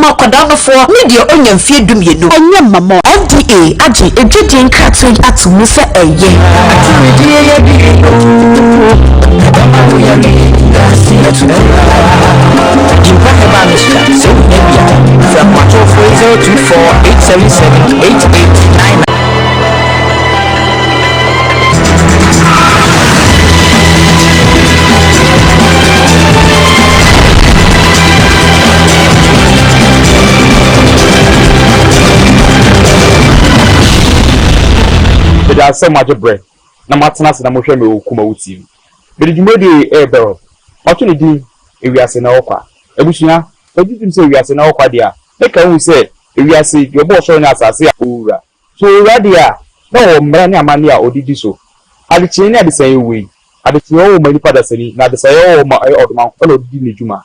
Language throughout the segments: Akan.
ma akwadaa nofoɔ ne deɛ ɔnya mfeɛ dumienu. Ɛnyɛ mma mo. FDA agye adwadie nkratoɔ yi ato mu sɛ ɛyɛ. Atiridie yɛ bi oo, ɛbɛma wo yare wiase atu koraa. Gimpa Herbal Mixture, sɛ wohia bi a, frɛ ahomatorofoɔ yi 024 877 8899. Meda ase sɛ moagye berɛ na moatena ase na mohwɛ me wɔ Kumawu TV. Mede dwumadie yi rebrɛ wo. Mato ne din Ewiase Na Ɛwɔ Kwa. Abusua, magye tom sɛ ewiase na ɛwɔ kwa deɛ a, mɛka ahu sɛ ewiase, deɛ ɔbɔɔ soro ne asase a, ɔwura. So owura deɛ a, na ɔwɔ mmara ne amanneɛ a ɔde di so. Adekyeɛ ne adesaeɛ wei, adekyeɛ wɔ hɔ ma nipa dasani, na adesaeɛ wɔ hɔ ma ɛyɛ ɔdomankoma na ɔde di ne dwuma.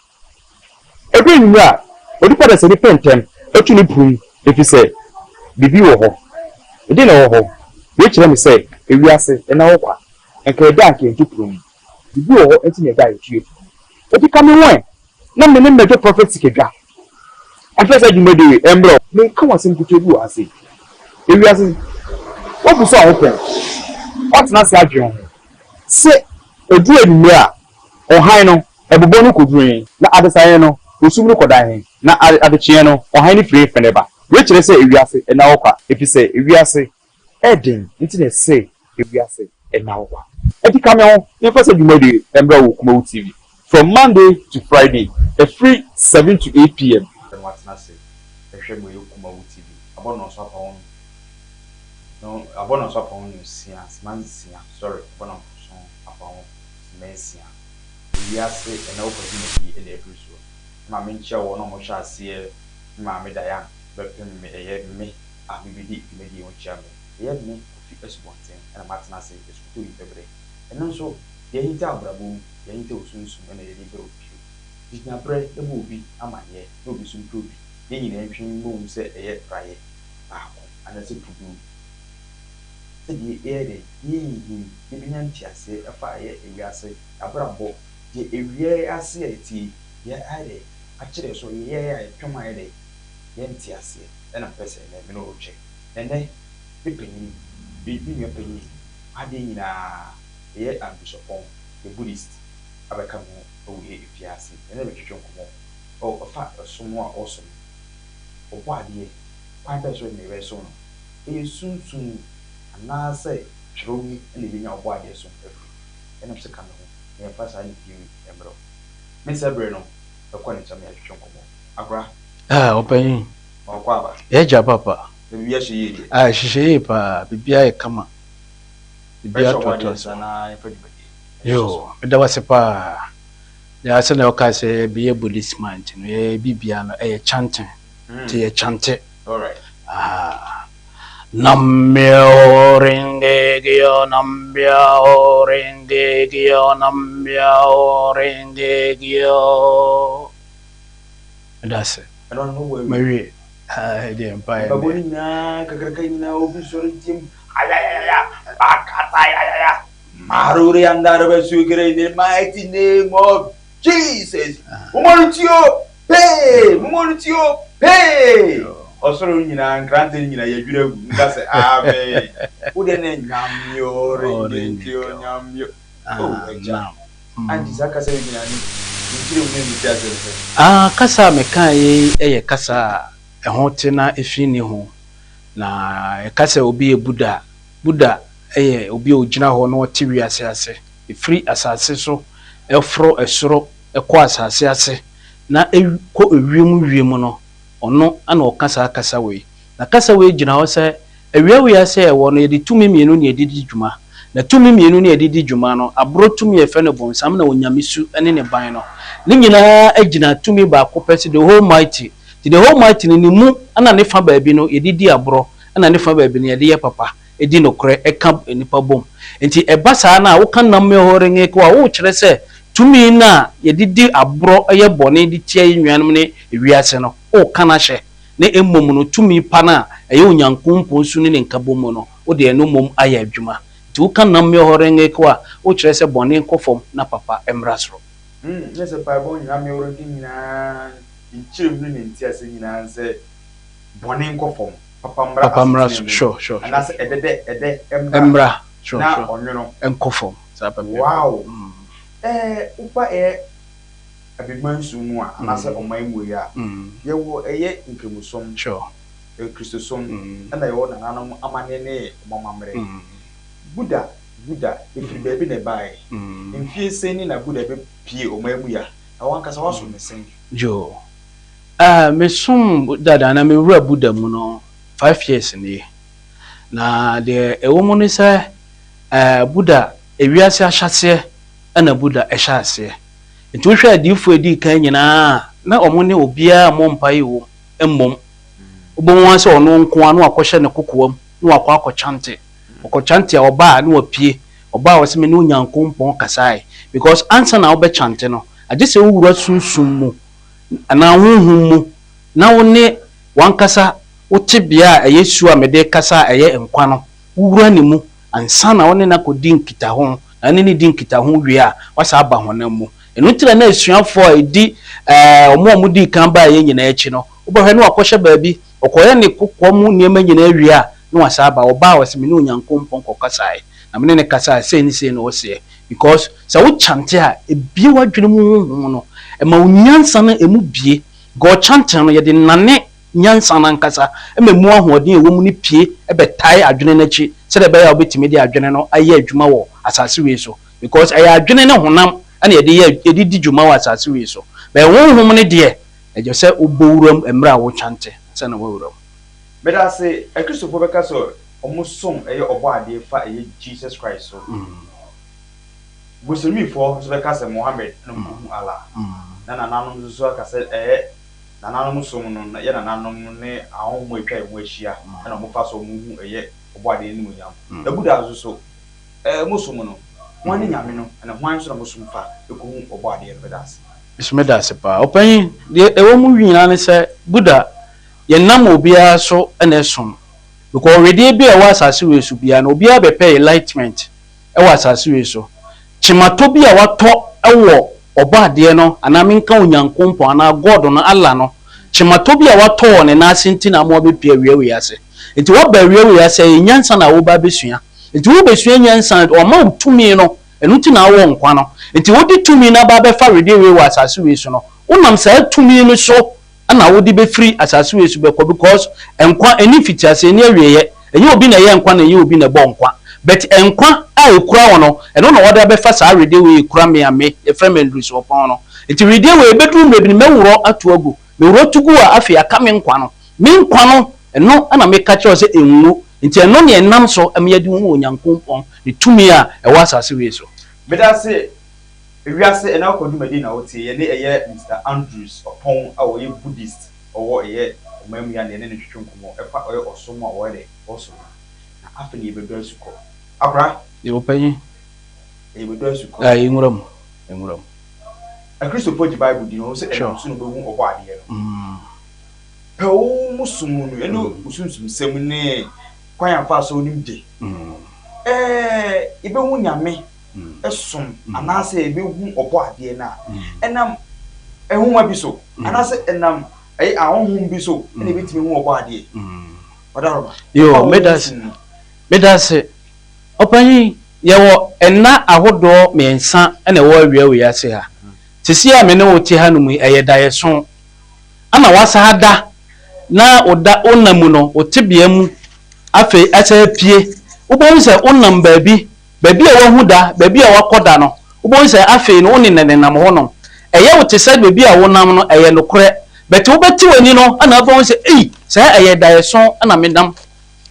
Ɛduru anwummerɛ a, onipa dasani pɛ ntɛm tu ne prum, ɛfiri sɛ biribi wɔ hɔ. Ɛdeɛn na ɛwɔ hɔ? Wei kyerɛ me sɛ ewiase nna hɔ kwa. Nka ɛda a anka yɛntu prum. Biribi wɔ hɔ nti na ɛda a yɛtu yɛn prum. Enti ka me ho ɛ, na me ne mmɛgye Prɔfɛt Sikadwa. Ɛmfa saa dwumadi wei mmrɛ wo. Menka wo asɛm ketewa bi wɔ ha sei. Ewiase, woabisa wo ho pɛn? Woatena ase adwene wo ho sɛ ɛduru anwummerɛ a, ɔhan no, ɛbobɔ no kɔduru he, na adesaeɛ no, osum no kɔda he, na adekyeɛ no, ɔhan no firi he fene ba? Wei kyerɛ sɛ ewiase nna hɔ kwa, ɛfiri sɛ ewiase Ɛden nti na ɛsɛ ewiase nna hɔ kwa? Enti ka me ho na yɛmfa saa dwumadi yi mmra wɔ Kumawu TV from Monday to Friday ɛfiri 7 to 8 PM. Na watena ase hwɛ ma ɛyɛ Kumawu TV abɔ nnɔnso apɔn no abɔ nnɔnso apɔn nsia sima nsia sorry abɔ nnɔnso apɔn sima nsia ewiase nna hɔ kwa dwumadi na aduru soɔ ma menkyia wɔn a wɔhyɛ aseɛ me maame Diane bɛpem me ɛyɛ me a mebedi dwumadie ho kyia me. Ɛyɛ me, Kofi Asubɔnten, na matena ase asukuto yi pɛbrɛ. Ɛno nso, deɛ ahinta abrabɔ mu, deɛ ahinta osunsum na yɛde brɛ obi bio. Gyina berɛ na bɔ obi amaneɛ na obi nso mprɛ obi. Yɛn nyinaa ntwe mmom sɛ ɛyɛ praeɛ baako anaasɛ puduu. Sɛdeɛ yɛyɛ dɛn, yɛnhinhim, yɛbɛnya nteaseɛ ɛfa ɛyɛ ewiase, y'abrabɔ, deɛ ewiase a yɛte yi, deɛ ayɛ dɛn, akyerɛ so, yɛyɛɛ a yɛtwam ayɛ dɛn, yɛnte aseɛ. na mepɛ sɛ nnɛ me ne wo kyɛ. Na nnɛ, me panyin, me me nua panyin, m'adeɛ nyinaa, ɛyɛ Andrew yɛ Buddhist, abɛka me ho wɔ yɛ afiase. Yɛne no bɛtwetwe nkɔmmɔ ɔ ɔfa ɔsom ho a ɔsom. Ɔbɔ adeɛ, kwan bɛn so na yɛbɛsom no? Ɛyɛ sunsum anaasɛ twerɛ mu na yɛbɛnya ɔbɔ adeɛ som afiri? Ɛna mese ka me ho na yɛmfa saa nimdeɛ wei mmrɛ wo. Me sɛ bere no, mɛkɔ ne nkyɛn ma yɛatwetwe nkɔmmɔ. Akora. Ah, ɔpanyin. Ɔkɔ aba. Yɛgya papa. Na biribi ahyɛ yie deɛ. Ah, ɛhyehyɛ yie paa. Biribiara yɛ kama. Biribiara Bɛhyɛ toatoa ɔbɔ so. adeɛ na yɛmfa dwumadie. Yoo, meda wo ase paa. Deɛ sɛdeɛ wokaa sɛ yɛbɛyɛ Buddhist man nti no, yɛyɛ biribiara no, ɛyɛ chanting. Nti yɛ chante. Alright. Aha. Nam-myoho Renge-kyo, Nam-myoho Renge-kyo, Nam-myoho Renge-kyo. Meda ase. Ɛno no wɔ awie. Mawie. Ah, ɛdeɛ mpaeɛ Mpaebɔ no deɛ. nyinaa kakraka nyinaa obi sɔre tiam ayayaya bakata yayaya marore andaraba sukere in the mighty name of Jesus. Momɔ no tuo pee momɔ no tuo pee. Ɔsoro no nyinaa nkrante no nyinaa yɛdwiri agu nka sɛ amen. Wo deɛ ne nyamyo rengekyo nyamyo. Oh agya. Nam. Anti saa kasa yi nyinaa ne ne nkyerɛmu ne ne nteaseɛ ne sɛn? Ah, kasa a mekaeɛ yi yɛ kasa a ɛho te na efi nni ho. Na yɛka sɛ obi yɛ Buddha a, Buddha yɛ obi a ɔgyina hɔ na ɔte wiase ase. Ɛfiri asase so foro soro kɔ asase ase na kɔ ewiem wiem no, ɔno na ɔka saa kasa wei. Na kasa wei gyina hɔ sɛ Awia wiase a yɛwɔ no, yɛde tumi mmienu na yɛde di dwuma. Na tumi mmienu no a yɛde di dwuma no, aborɔ tumi a yɛfrɛ no bonsam na Onyame su ne ne ban no. Ne nyinaa gyina tumi baako pɛ so, the whole mighty. Nti the whole mighty no, ne mu na ne fa baabi no yɛde di aborɔ, ɛna ne fa baabi no yɛde yɛ papa, di nokorɛ, ɛka nnipa bom. Nti ɛba saa no a, woka Nam-myoho-renge-kyo a, worekyerɛ sɛ tumi no a yɛde di aborɔ yɛ bɔne de tia yɛn nuanom ne wiase no, woreka no ahyɛ. na mmom no tumi pa no a ɛyɛ Onyankompɔn su ne ne nkabom mu no, wode ɛno mmom ayɛ adwuma. Nti woka Nam-myoho-renge-kyo a, wokyerɛ sɛ bɔne nkɔ fam na papa mmra soro. Hmm, nyɛ sɛ mpaebɔ Nyameo-renge nyinaa. Nkyerɛmu ne ne nteaseɛ nyinaa ne sɛ bɔne nkɔ fam, papa mmra Papa mmra asetena so, mu, sure, sure, sure, anaasɛ sure. ɛdɛ dɛ ɛdɛ mmra Mmra, sure, na sure. ɔnwono. Nkɔ fam, saa pɛpɛɛpɛ. Wow! Ɛɛ, woba ɛyɛ Abibiman som mu a, anaasɛ ɔman mu yi a, yɛwɔ ɛyɛ Nkramosom, ɛyɛ Kristosom, ɛna yɛwɔ nananom amanneɛ ne wɔn amammerɛ. Buddha, Buddha, ɛfiri baabi na ɛbaeɛ. Mfie sɛn ni na Buddha bɛpue ɔman mu yi a, na w'ankasa woasom no sɛn? Joe, Ah, mesom Buddha da anaa mewura Buddha mu no 5 years nie. Na deɛ ɛwɔ mu ne sɛ, eh, Buddha, ewiase ahyɛaseɛ ɛna Buddha ɛhyɛ aseɛ. Nti wohwɛ adiyifoɔ a ɛdii kan nyinaa a, na wɔn ne obiara mmɔ mpaeɛ wɔ mu mmom. Wobɛhu ara sɛ ɔno nko ara na wakɔhyɛ ne kokoam na wakɔ akɔkyante. Ɔkɔkyante a ɔba a na wapue. Ɔba a ɔse me ne Onyankopɔn kasae. Because ansa na wobɛkyante no, agye sɛ wowura sunsum mu anaa honhom mu na wo ne w'ankasa wo tebea a ɛyɛ su a mede kasa a ɛyɛ nkwa no, wowura ne mu ansa na wo ne no akɔdi nkitaho. Na wo ne no di nkitaho wie a, woasan aba honam mu. Ɛno nti na na asuafoɔ a ɛdi ɛɛ wɔn a wɔdii kan baeɛ nyinaa akyi no, wobɛhwɛ na wakɔhyɛ baabi, ɔkɔyɛ ne kokoa mu nneɛma nyinaa wie a, na wasan aba. Ɔbaa a ɔse me ne Onyankopɔn kɔkasaeɛ, na me ne no kasaeɛ, sei ne sei na ɔseɛ. Because sɛ wo chante a, ɛbue w'adwene mu honhom no, ɛma wo nyansa no ɛmu bue. God chanting no, yɛde nane nyansa no ankasa ma ɛmu ahoɔden a ɛwɔ mu no pue bɛtae adwene no akyi sɛdeɛ ɛbɛyɛ a wobɛtumi de adwene no ayɛ adwuma wɔ asase wei so. Because ɛyɛ adwene ne honam na yɛde yɛ yɛde di dwuma wɔ asase wei so. But honhom no deɛ, ɛgye sɛ wobɔ wuram mmerɛ a wochante ansa na woawura mu. Meda ase. Akristofoɔ bɛka sɛ wɔn som yɛ ɔbɔadeɛ fa ɛyɛ Jesus Christ so. Muslimifoɔ nso bɛka sɛ Mohammed na ɔkɔhu Allah. Na nananom nso so aka sɛ ɛyɛ nananom som no yɛ nananom ne ahonhom a atwa yɛn ho ahyia na wɔfa so wɔhu ɛyɛ ɔbɔadeɛ no animuonyam. Na Buddha nso so, ɛɛ mo som no, hwan ne Nyame no na hwan nso na mo som fa kɔhu ɔbɔadeɛ no? Meda ase. Me nso meda ase paa. Ɔpanyin, deɛ ɛwɔ mu nyinaa ne sɛ Buddha, yɛnnam obiara so na ɛsom. Because ɔwedeɛ bi a ɛwɔ asase wei so biara no, obiara bɛpɛ enlightenment wɔ asase wei so. Kyematɔ bi a watɔ wɔ Ɔbɔadeɛ no anaa menka Onyankompɔn anaa God no, Allah no, kyematɔ bi a watɔ wɔ ne nan ase nti na ama wabɛpue awia wei ase. Nti woaba awia wei ase a, ɛyɛ nyansa na woreba abɛsua. Nti worebɛsua nyansa a, wama wo tumi no, ɛno nti na wowɔ nkwa no. Nti wode tumi no aba abɛfa wedeɛ wei wɔ asase wei so no, wonam saa tumi no so na wode bɛfiri asase wei so bɛkɔ because nkwa ɛnni mfitiaseɛ ɛnni awieɛ. Ɛnyɛ obi na ɛyɛ nkwa na ɛnyɛ obi na ɛbɔ nkwa but nkwa a ɛkura wo no ɛno na wɔde abɛfa saa wedeɛ wei ɛkura me a me yɛfrɛ me Andrews Ɔpɔn no. Nti wedeɛ wei ɛbɛduru mmerɛ bi no mɛworɔ ato agu. Meworɔ to gu a afei aka me nkwa no. Me nkwa no ɛno na meka kyerɛ wo sɛ ɛnwu. Nti ɛno na ɛnam so ma yɛde hu Onyankopɔn ne tumi a ɛwɔ asase wei so. Medase Ewiase ɛna ɔkɔ dwumadi na wote yɛne ɛyɛ Mister Andrews Ɔpɔn a ɔyɛ Buddhist ɔwɔ ɛyɛ ɔman mu yi a na yɛne no twetwe nkɔmmɔ ɛfa ɔyɛ ɔsom a ɔyɛ dɛ ɔsom no na afei na yɛbɛdɔ asukɔ akora. Yɛ ɔpanyin. Yɛbɛdɔ asukɔ. Ayi nwura mu nwura mu. Akristofoɔ gye Bible di na wɔn sɛ ɛnam so na wɔbɛhu ɔbɔ adeɛ no. Pɛ wo mo som no ɛne wo sunsumsɛm ne kwan a fa so wonim de. Ɛɛ yɛbɛhu Nyame som anaasɛ yɛbɛhu Ɔbɔadeɛ no a, ɛnam nwoma bi so anaasɛ ɛnam ɛyɛ ahonhom bi so na yɛbɛtumi ahu Ɔbɔadeɛ. Ɔdaroma. Yo, meda ase. Meda ase. Ɔpanyin, yɛwɔ nna ahodoɔ mmiɛnsa na ɛwɔ awia wei ase ha. Sisi a me ne wo te hanom yi, ɛyɛ daeɛso. Ɛna woasan ada na wo da wo nna mu no, wo tebea mu afei asan apue. Wobɛhu sɛ wonam baabi Baabi a woahu da, baabi a woakɔ da no, wobɛhu sɛ afei no wo ne no nenam hɔnom. Ɛyɛ wo te sɛ baabi a wonam no, ɛyɛ nokorɛ. But wobɛte w'ani no na wobɛhu sɛ ei, saa ɛyɛ daeɛso na menam,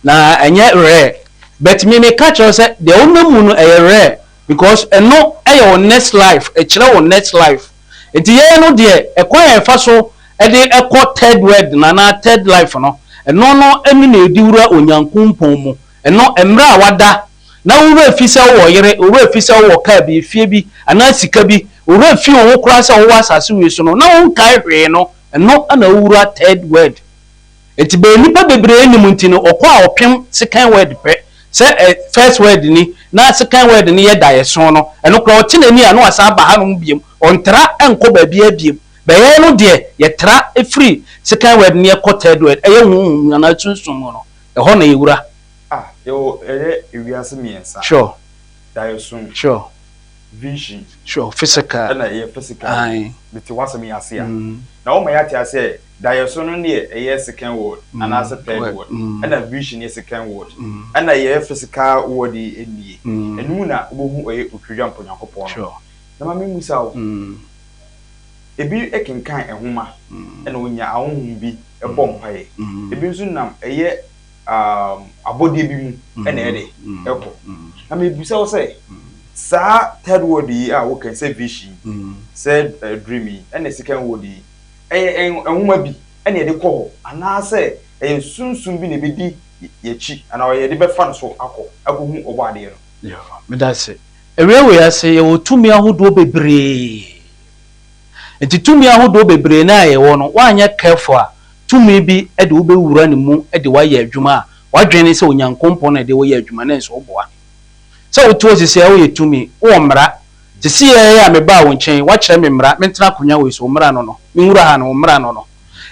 na ɛnyɛ rare. But me meka kyerɛ wo sɛ deɛ wonam mu no ɛyɛ rare because ɛno yɛ wo next life, ɛkyerɛ wo next life. Nti yɛn no deɛ, ɛkwan a yɛfa so de kɔ third world no anaa third life no, ɛno no ɛno na yɛde wura Onyankompɔn mu. Ɛno, mmerɛ a wada na wo werɛ fi sɛ wowɔ yere, wo werɛ fi sɛ wowɔ kaa bi, efie bi, anaa sika bi, wo werɛ fi wo ho koraa sɛ wowɔ asase wei so no, na wonkae hwee no, ɛno na wowura third world. Enti bɛyɛ nnipa bebree nnim nti no, ɔkɔ a ɔpem second world pɛ, sɛ ɛ, first world ni, na second world no yɛ daeɛso no, ɛno koraa ɔte n'ani a na wasan aba hanom biom, ɔntra nkɔ baabiara biom. But yɛn no deɛ, yɛtra firi second world no yɛkɔ third world, ɛyɛ honhom mu anaa sunsum mu no, ɛhɔ na yɛwura. Ah, yɛwɔ ɛyɛ ewiase miɛnsa. Sure. Daeɛso. Sure. Vision. Sure, physical. Ɛna ɛyɛ physical. Ae. Mete w'asɛm yi ase a. Na woma yɛate aseɛ daeɛso no neɛ ɛyɛ second world anaasɛ third world. Ɛna vision yɛ second world. Ɛna yɛyɛ physical world yi nie. Ɛno mu na wobɛhu ɛyɛ Otwidwampo Nyankopɔn no. Sure. Na ma memmisa wo. Ebi kenkan nwoma ɛna onya ahonhom bi bɔ mpaeɛ. Ebi nso nam ɛyɛ abɔdeɛ bi mu na ɛde ɛkɔ. Na mebisa wo sɛ, saa third world yi a woka yi, sɛ vision yi, sɛ dream yi, ɛna second world yi, ɛyɛ nwoma bi ɛna yɛde kɔ hɔ anaasɛ ɛyɛ sunsum bi na ɛbɛdi yɛakyi anaa yɛde bɛfa no so akɔ akɔhu ɔbɔadeɛ no? Yoo, meda ase. Awia wei ase, yɛwɔ tumi ahodoɔ bebree. Nti tumi ahodoɔ bebree no a yɛwɔ no, woanyɛ careful a, tumi bi de wo bɛwura ne mu de wo ayɛ adwuma a, w'adwene ne sɛ Onyankompɔn na ɛde wo yɛ adwuma nanso woboa. Sɛ wote hɔ sesei a woyɛ tumi, wowɔ mmara. Sesei a mebaa wo nkyɛn yi, woakyerɛ me mmara, mentena akonnwa wei so, wo mmara no no, menwura ha no, wo mmara no no.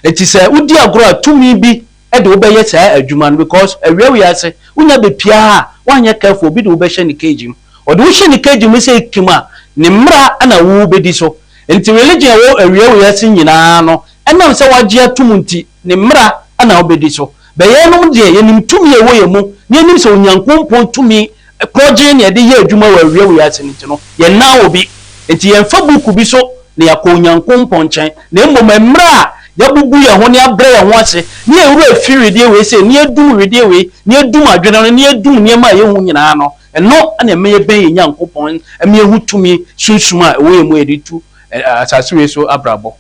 Nti sɛ wodi agorɔ a, tumi bi de wo bɛyɛ saa adwuma no because awia wiase, wonya bepia ha a, woanyɛ careful obi de wo bɛhyɛ ne cage mu. Ɔde wo hyɛ ne cage mu sɛ kim a, ne mmara na wobɛdi so. Nti religion a ɛwɔ awia wiase nyinaa no, ɛnam sɛ wagye atom nti, ne mmara na wobɛdi so. But yɛnom deɛ, yɛnim tumi a ɛwɔ yɛn mu, na yɛnim sɛ Onyankompɔn tumi korɔgyenn na yɛde yɛ adwuma wɔ awia wiase no nti no, yɛnnan obi. Nti yɛmfa buku bi so na yɛakɔ Onyankompɔn nkyɛn, na mmom mmerɛ a yɛabubu yɛn ho na yɛabrɛ yɛn ho ase, na yɛn werɛ afi wedeɛ wei sei, na yɛadum wedeɛ wei, na yɛadum adwene no, na yɛadum nneɛma a yɛhu nyinaa no, ɛno na ɛma yɛbɛn yɛn Nyankopɔn, ɛma yɛhu tumi sunsum a ɛwɔ yɛn mu a yɛde tu asase wei so abrabɔ.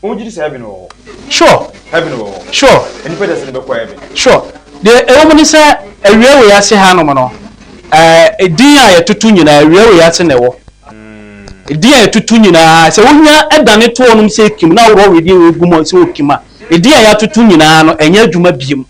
Wo gye di sɛ heaven wɔ hɔ? Sure. Heaven wɔ hɔ. Sure. Nnipa dasani bɛkɔ heaven? Sure. Deɛ ɛwɔ mu ne sɛ awia wei ase hanom no, ɛɛ din a yɛtoto nyinaa awia wei ase na ɛwɔ. Edin a yɛtoto nyinaa, sɛ wonya dane to hɔnom sɛ kim na worɔ wedeɛ wei gu mu sɛ okim a, edin a yɛatoto nyinaa no ɛnyɛ adwuma biom.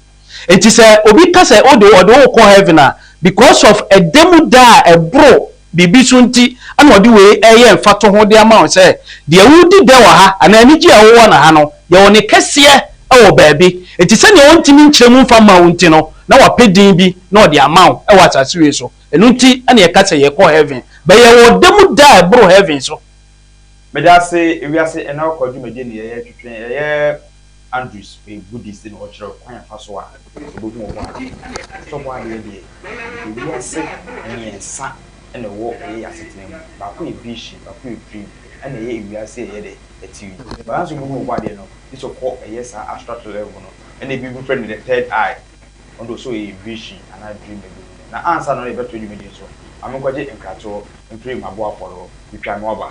Nti sɛ obi ka sɛ wode ɔde wo rekɔ heaven a, because of ɛda mu da a ɛboro biribi so nti na ɔde wei reyɛ mfatoho de ama wo sɛ deɛ woredi dɛ wɔ ha anaa anigye a wowɔ no ha no, yɛwɔ ne kɛseɛ wɔ baabi. Nti sɛdeɛ ɔntumi nkyerɛ mu mfa mma wo nti no, na wapɛ din bi na ɔde ama wo wɔ asase wei so. Ɛno nti na yɛka sɛ yɛkɔ heaven. But yɛwɔ ɔda mu da a ɛboro heaven so. Medase ewiase ɛna ɔkwa dwumadie ne yɛyɛ twetwe ɛyɛ Andrews ɔyɛ Buddhist na ɔkyerɛ kwan a ɛfa so a ɔbɛhu ɔbɔadeɛ. Sɛ ɔbɔadeɛ deɛ, ewiase mmiɛnsa na ɛwɔ ɛyɛ yɛn asetena mu. Baako yɛ vision, baako yɛ dream, ɛna ɛyɛ ewiase a ɛyɛ dɛ ɛte yi. But ansa wobɛhu ɔbɔadeɛ no, gye sɛ ɔkɔ ɛyɛ saa abstract level no, ɛna ebi frɛ no the third eye. Ɔno deɛ ɔsɛ ɔyɛ vision anaa dream na ɛbɛhu no. Na ansa na ɔno yɛbɛtoa dwumadie so, ma menkɔgye nkratoɔ mfiri m'aboafoɔ no hɔ. Metwa me aba.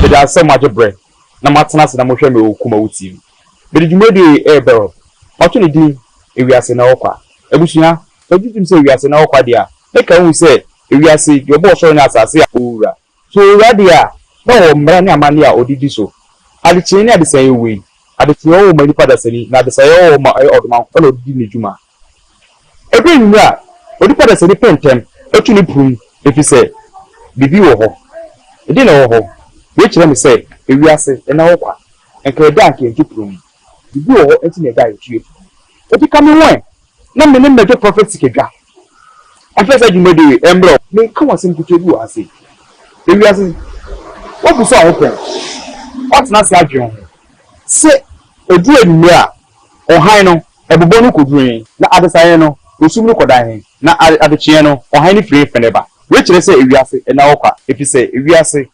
Meda ase sɛ moagye berɛ na moatena ase na mohwɛ me wɔ Kumawu TV. Mede dwumadie yi rebrɛ wo. Mato ne din Ewiase Nnɛ Ɔkwa. Abusua, sɛ wogye tom sɛ wiase nnɛ ɔkwa deɛ a, meka hu sɛ ewiase, deɛ ɔbɔɔ ɔsoro ne asase a, owura. So owura deɛ a, na ɔwɔ mmara ne amanneɛ a ɔde di so. Adekyee ne adesaeɛ wei. Adekyee wɔ hɔ ma nipa dasani, na adesaeɛ wɔ hɔ ma ɛyɛ ɔdomankoma na ɔde di ne dwuma. Ɛberɛ anwummerɛ a, onipa dasani pɛ ntɛm tu ne prum, ɛfiri sɛ biribi wɔ hɔ. Ɛdeɛn na ɛwɔ hɔ? Wei kyerɛ me sɛ ewiase nna hɔ kwa. Nka ɛda a anka yɛntu prum. Biribi wɔ hɔ nti na ɛda a yɛtu yɛn prum. Enti ka me ho ɛ, na me ne mmɛdwo Prophet Sikadwa mfa saa dwumadi wei mbrɛ wo. Menka wo asɛm ketewa bi wɔ ha sei. Ewiase, woabu so a wopɛn. Woatena ase adwen wo ho sɛ ɛduru anwummere a, ɔhan no, ɛbobɔ no kɔduru he, na adesaeɛ no, osum no kɔda he, na adekyeɛ no, ɔhan no firi he fɛn ba. Wei kyerɛ sɛ ewiase nna hɔ kwa, efisɛ ewiase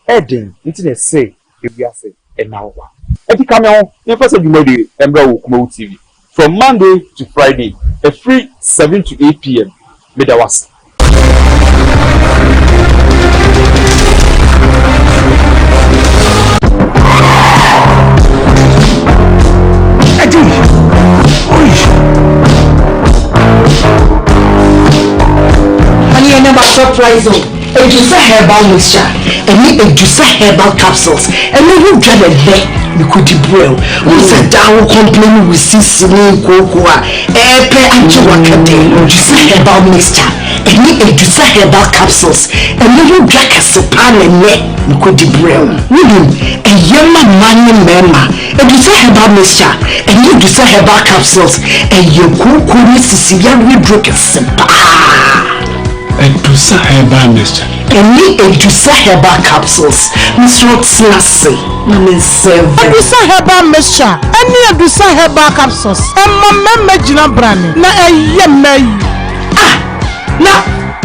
Ɛden nti na ɛsɛ ewiase nna hɔ kwa? Enti ka me ho na yɛmfa saa dwumadi yi mmra wɔ Kumawu TV from Monday to Friday ɛfiri 7 to 8 pm. Meda wo ase. Honey, I never surprise you. Adusa Herbal Mixture ɛne Adusa Herbal Capsules ɛno ho dwa na ɛnɛ mekɔdi brɛ wo. Wohu sɛ daa wo complain wo sisi ne nkooko a ɛɛpɛ agye w'aka dɛ. Adusa Herbal Mixture ɛne Adusa Herbal Capsules ɛno ho dwa kɛse paa na ɛnɛ mekɔdi brɛ wo. Wonim, ɛyɛ ma mmaa ne mmarima. Adusa Herbal Mixture ɛne Adusa Herbal Capsules ɛyɛ kooko ne sisi yareɛ duro kɛse paa. Adusa Herbal Mixture. Ɛne Adusa Herbal Capsules. Mesrɛ wo tena ase na me nsɛve. Adusa Herbal Mixture ɛne Adusa Herbal Capsules ɛma mmarima gyina brane na ɛyɛ mmaa yie. Ah! Na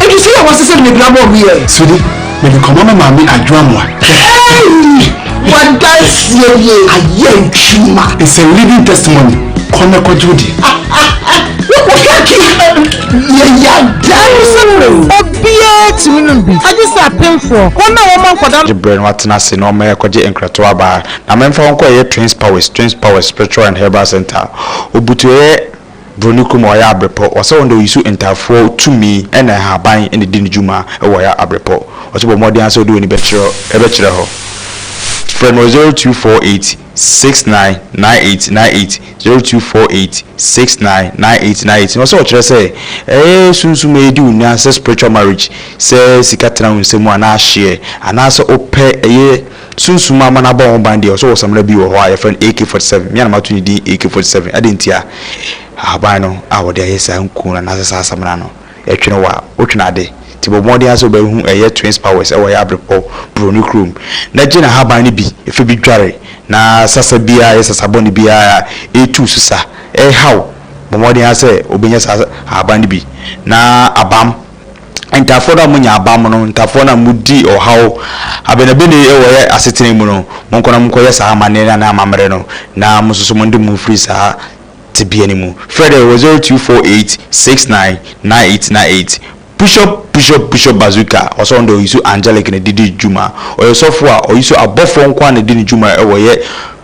Adusa yi a wɔasesa no bebree abɔ ɔmo yɛ. Sweetie, mede kɔma me maame Adwoa Amoah. Hey! W'adanseɛ nie ayɛ adwuma. It's a living testimony. Kɔ na kɔgye wo deɛ. Obiara tumi nom bi, agye sɛ apemfoɔ, wɔn a wɔma nkwadaa. Gye berɛ na watena ase na ɔma yɛkɔgye nkratoɔ aba. Na memfa wo nkɔ ɛyɛ Twins Powers, Twins Powers Spiritual and Herbal Center. Obutu ɛyɛ Broni kurom a ɔyɛ abrepɔ. Ɔsɛ wɔn de oyi so ntaafoɔ tumi ɛna nhaban ɛna edi ne dwuma ɛwɔ ɛyɛ abrepɔ. Ɔsɛ bɔ mmɔden ara sɛ wode w'ani bɛkyerɛ ɛbɛkyerɛ hɔ. Frɛ no wɔ 0248 69 98 98, 0248 69 98 98. Na ɔsɛ ɔkyerɛ sɛ ɛyɛ sunsum a edi wo nya sɛ spiritual marriage, sɛ sika tena wo nsam anaa ahyeɛ, anaasɛ wopɛ ɛyɛ sunsum ama no abɔ wo ho ban deɛ, ɔsɛ ɔwɔ samina bi wɔ hɔ a yɛfrɛ no AK-47. Me a na mato ne din AK-47. Adɛn ntia? Ahaban no a wɔde ayɛ saa nku no anaasɛ saa samina no, ɛtwene wo a, wotwene ade. Nti bɔ mmɔden ara sɛ wobɛhu ɛyɛ Twins Powers ɛwɔ ɛyɛ Abrepɔ, Buroni kurom, na gye n'ahaban no bi fa bi dware, na sasa biara a ɛyɛ sasa bɔne biara a ɛretu wo so sa, ɛreha wo, bɔ mmɔden ara sɛ wobɛnya saa ahaban no bi. Na abam, ntafoɔ no a monya abam no, ntafoɔ no a modi ɔhaw abenabene wɔ yɛ asetena mu no, monkɔ na monkɔyɛ saa amanneɛ no anaa amammerɛ no, na mo nso so monde mo ho firi saa tebea no mu. Frɛ dɛ wɔ 0248 69 9898. Push up, push up, push up bazooka. Ɔsɛ ɔno deɛ ɔyi so angelic na ɛde di dwuma. Ɔyɛ sɔfo a ɔyi so abɔfoɔ nko ara na ɛdi ne dwuma ɛwɔ yɛ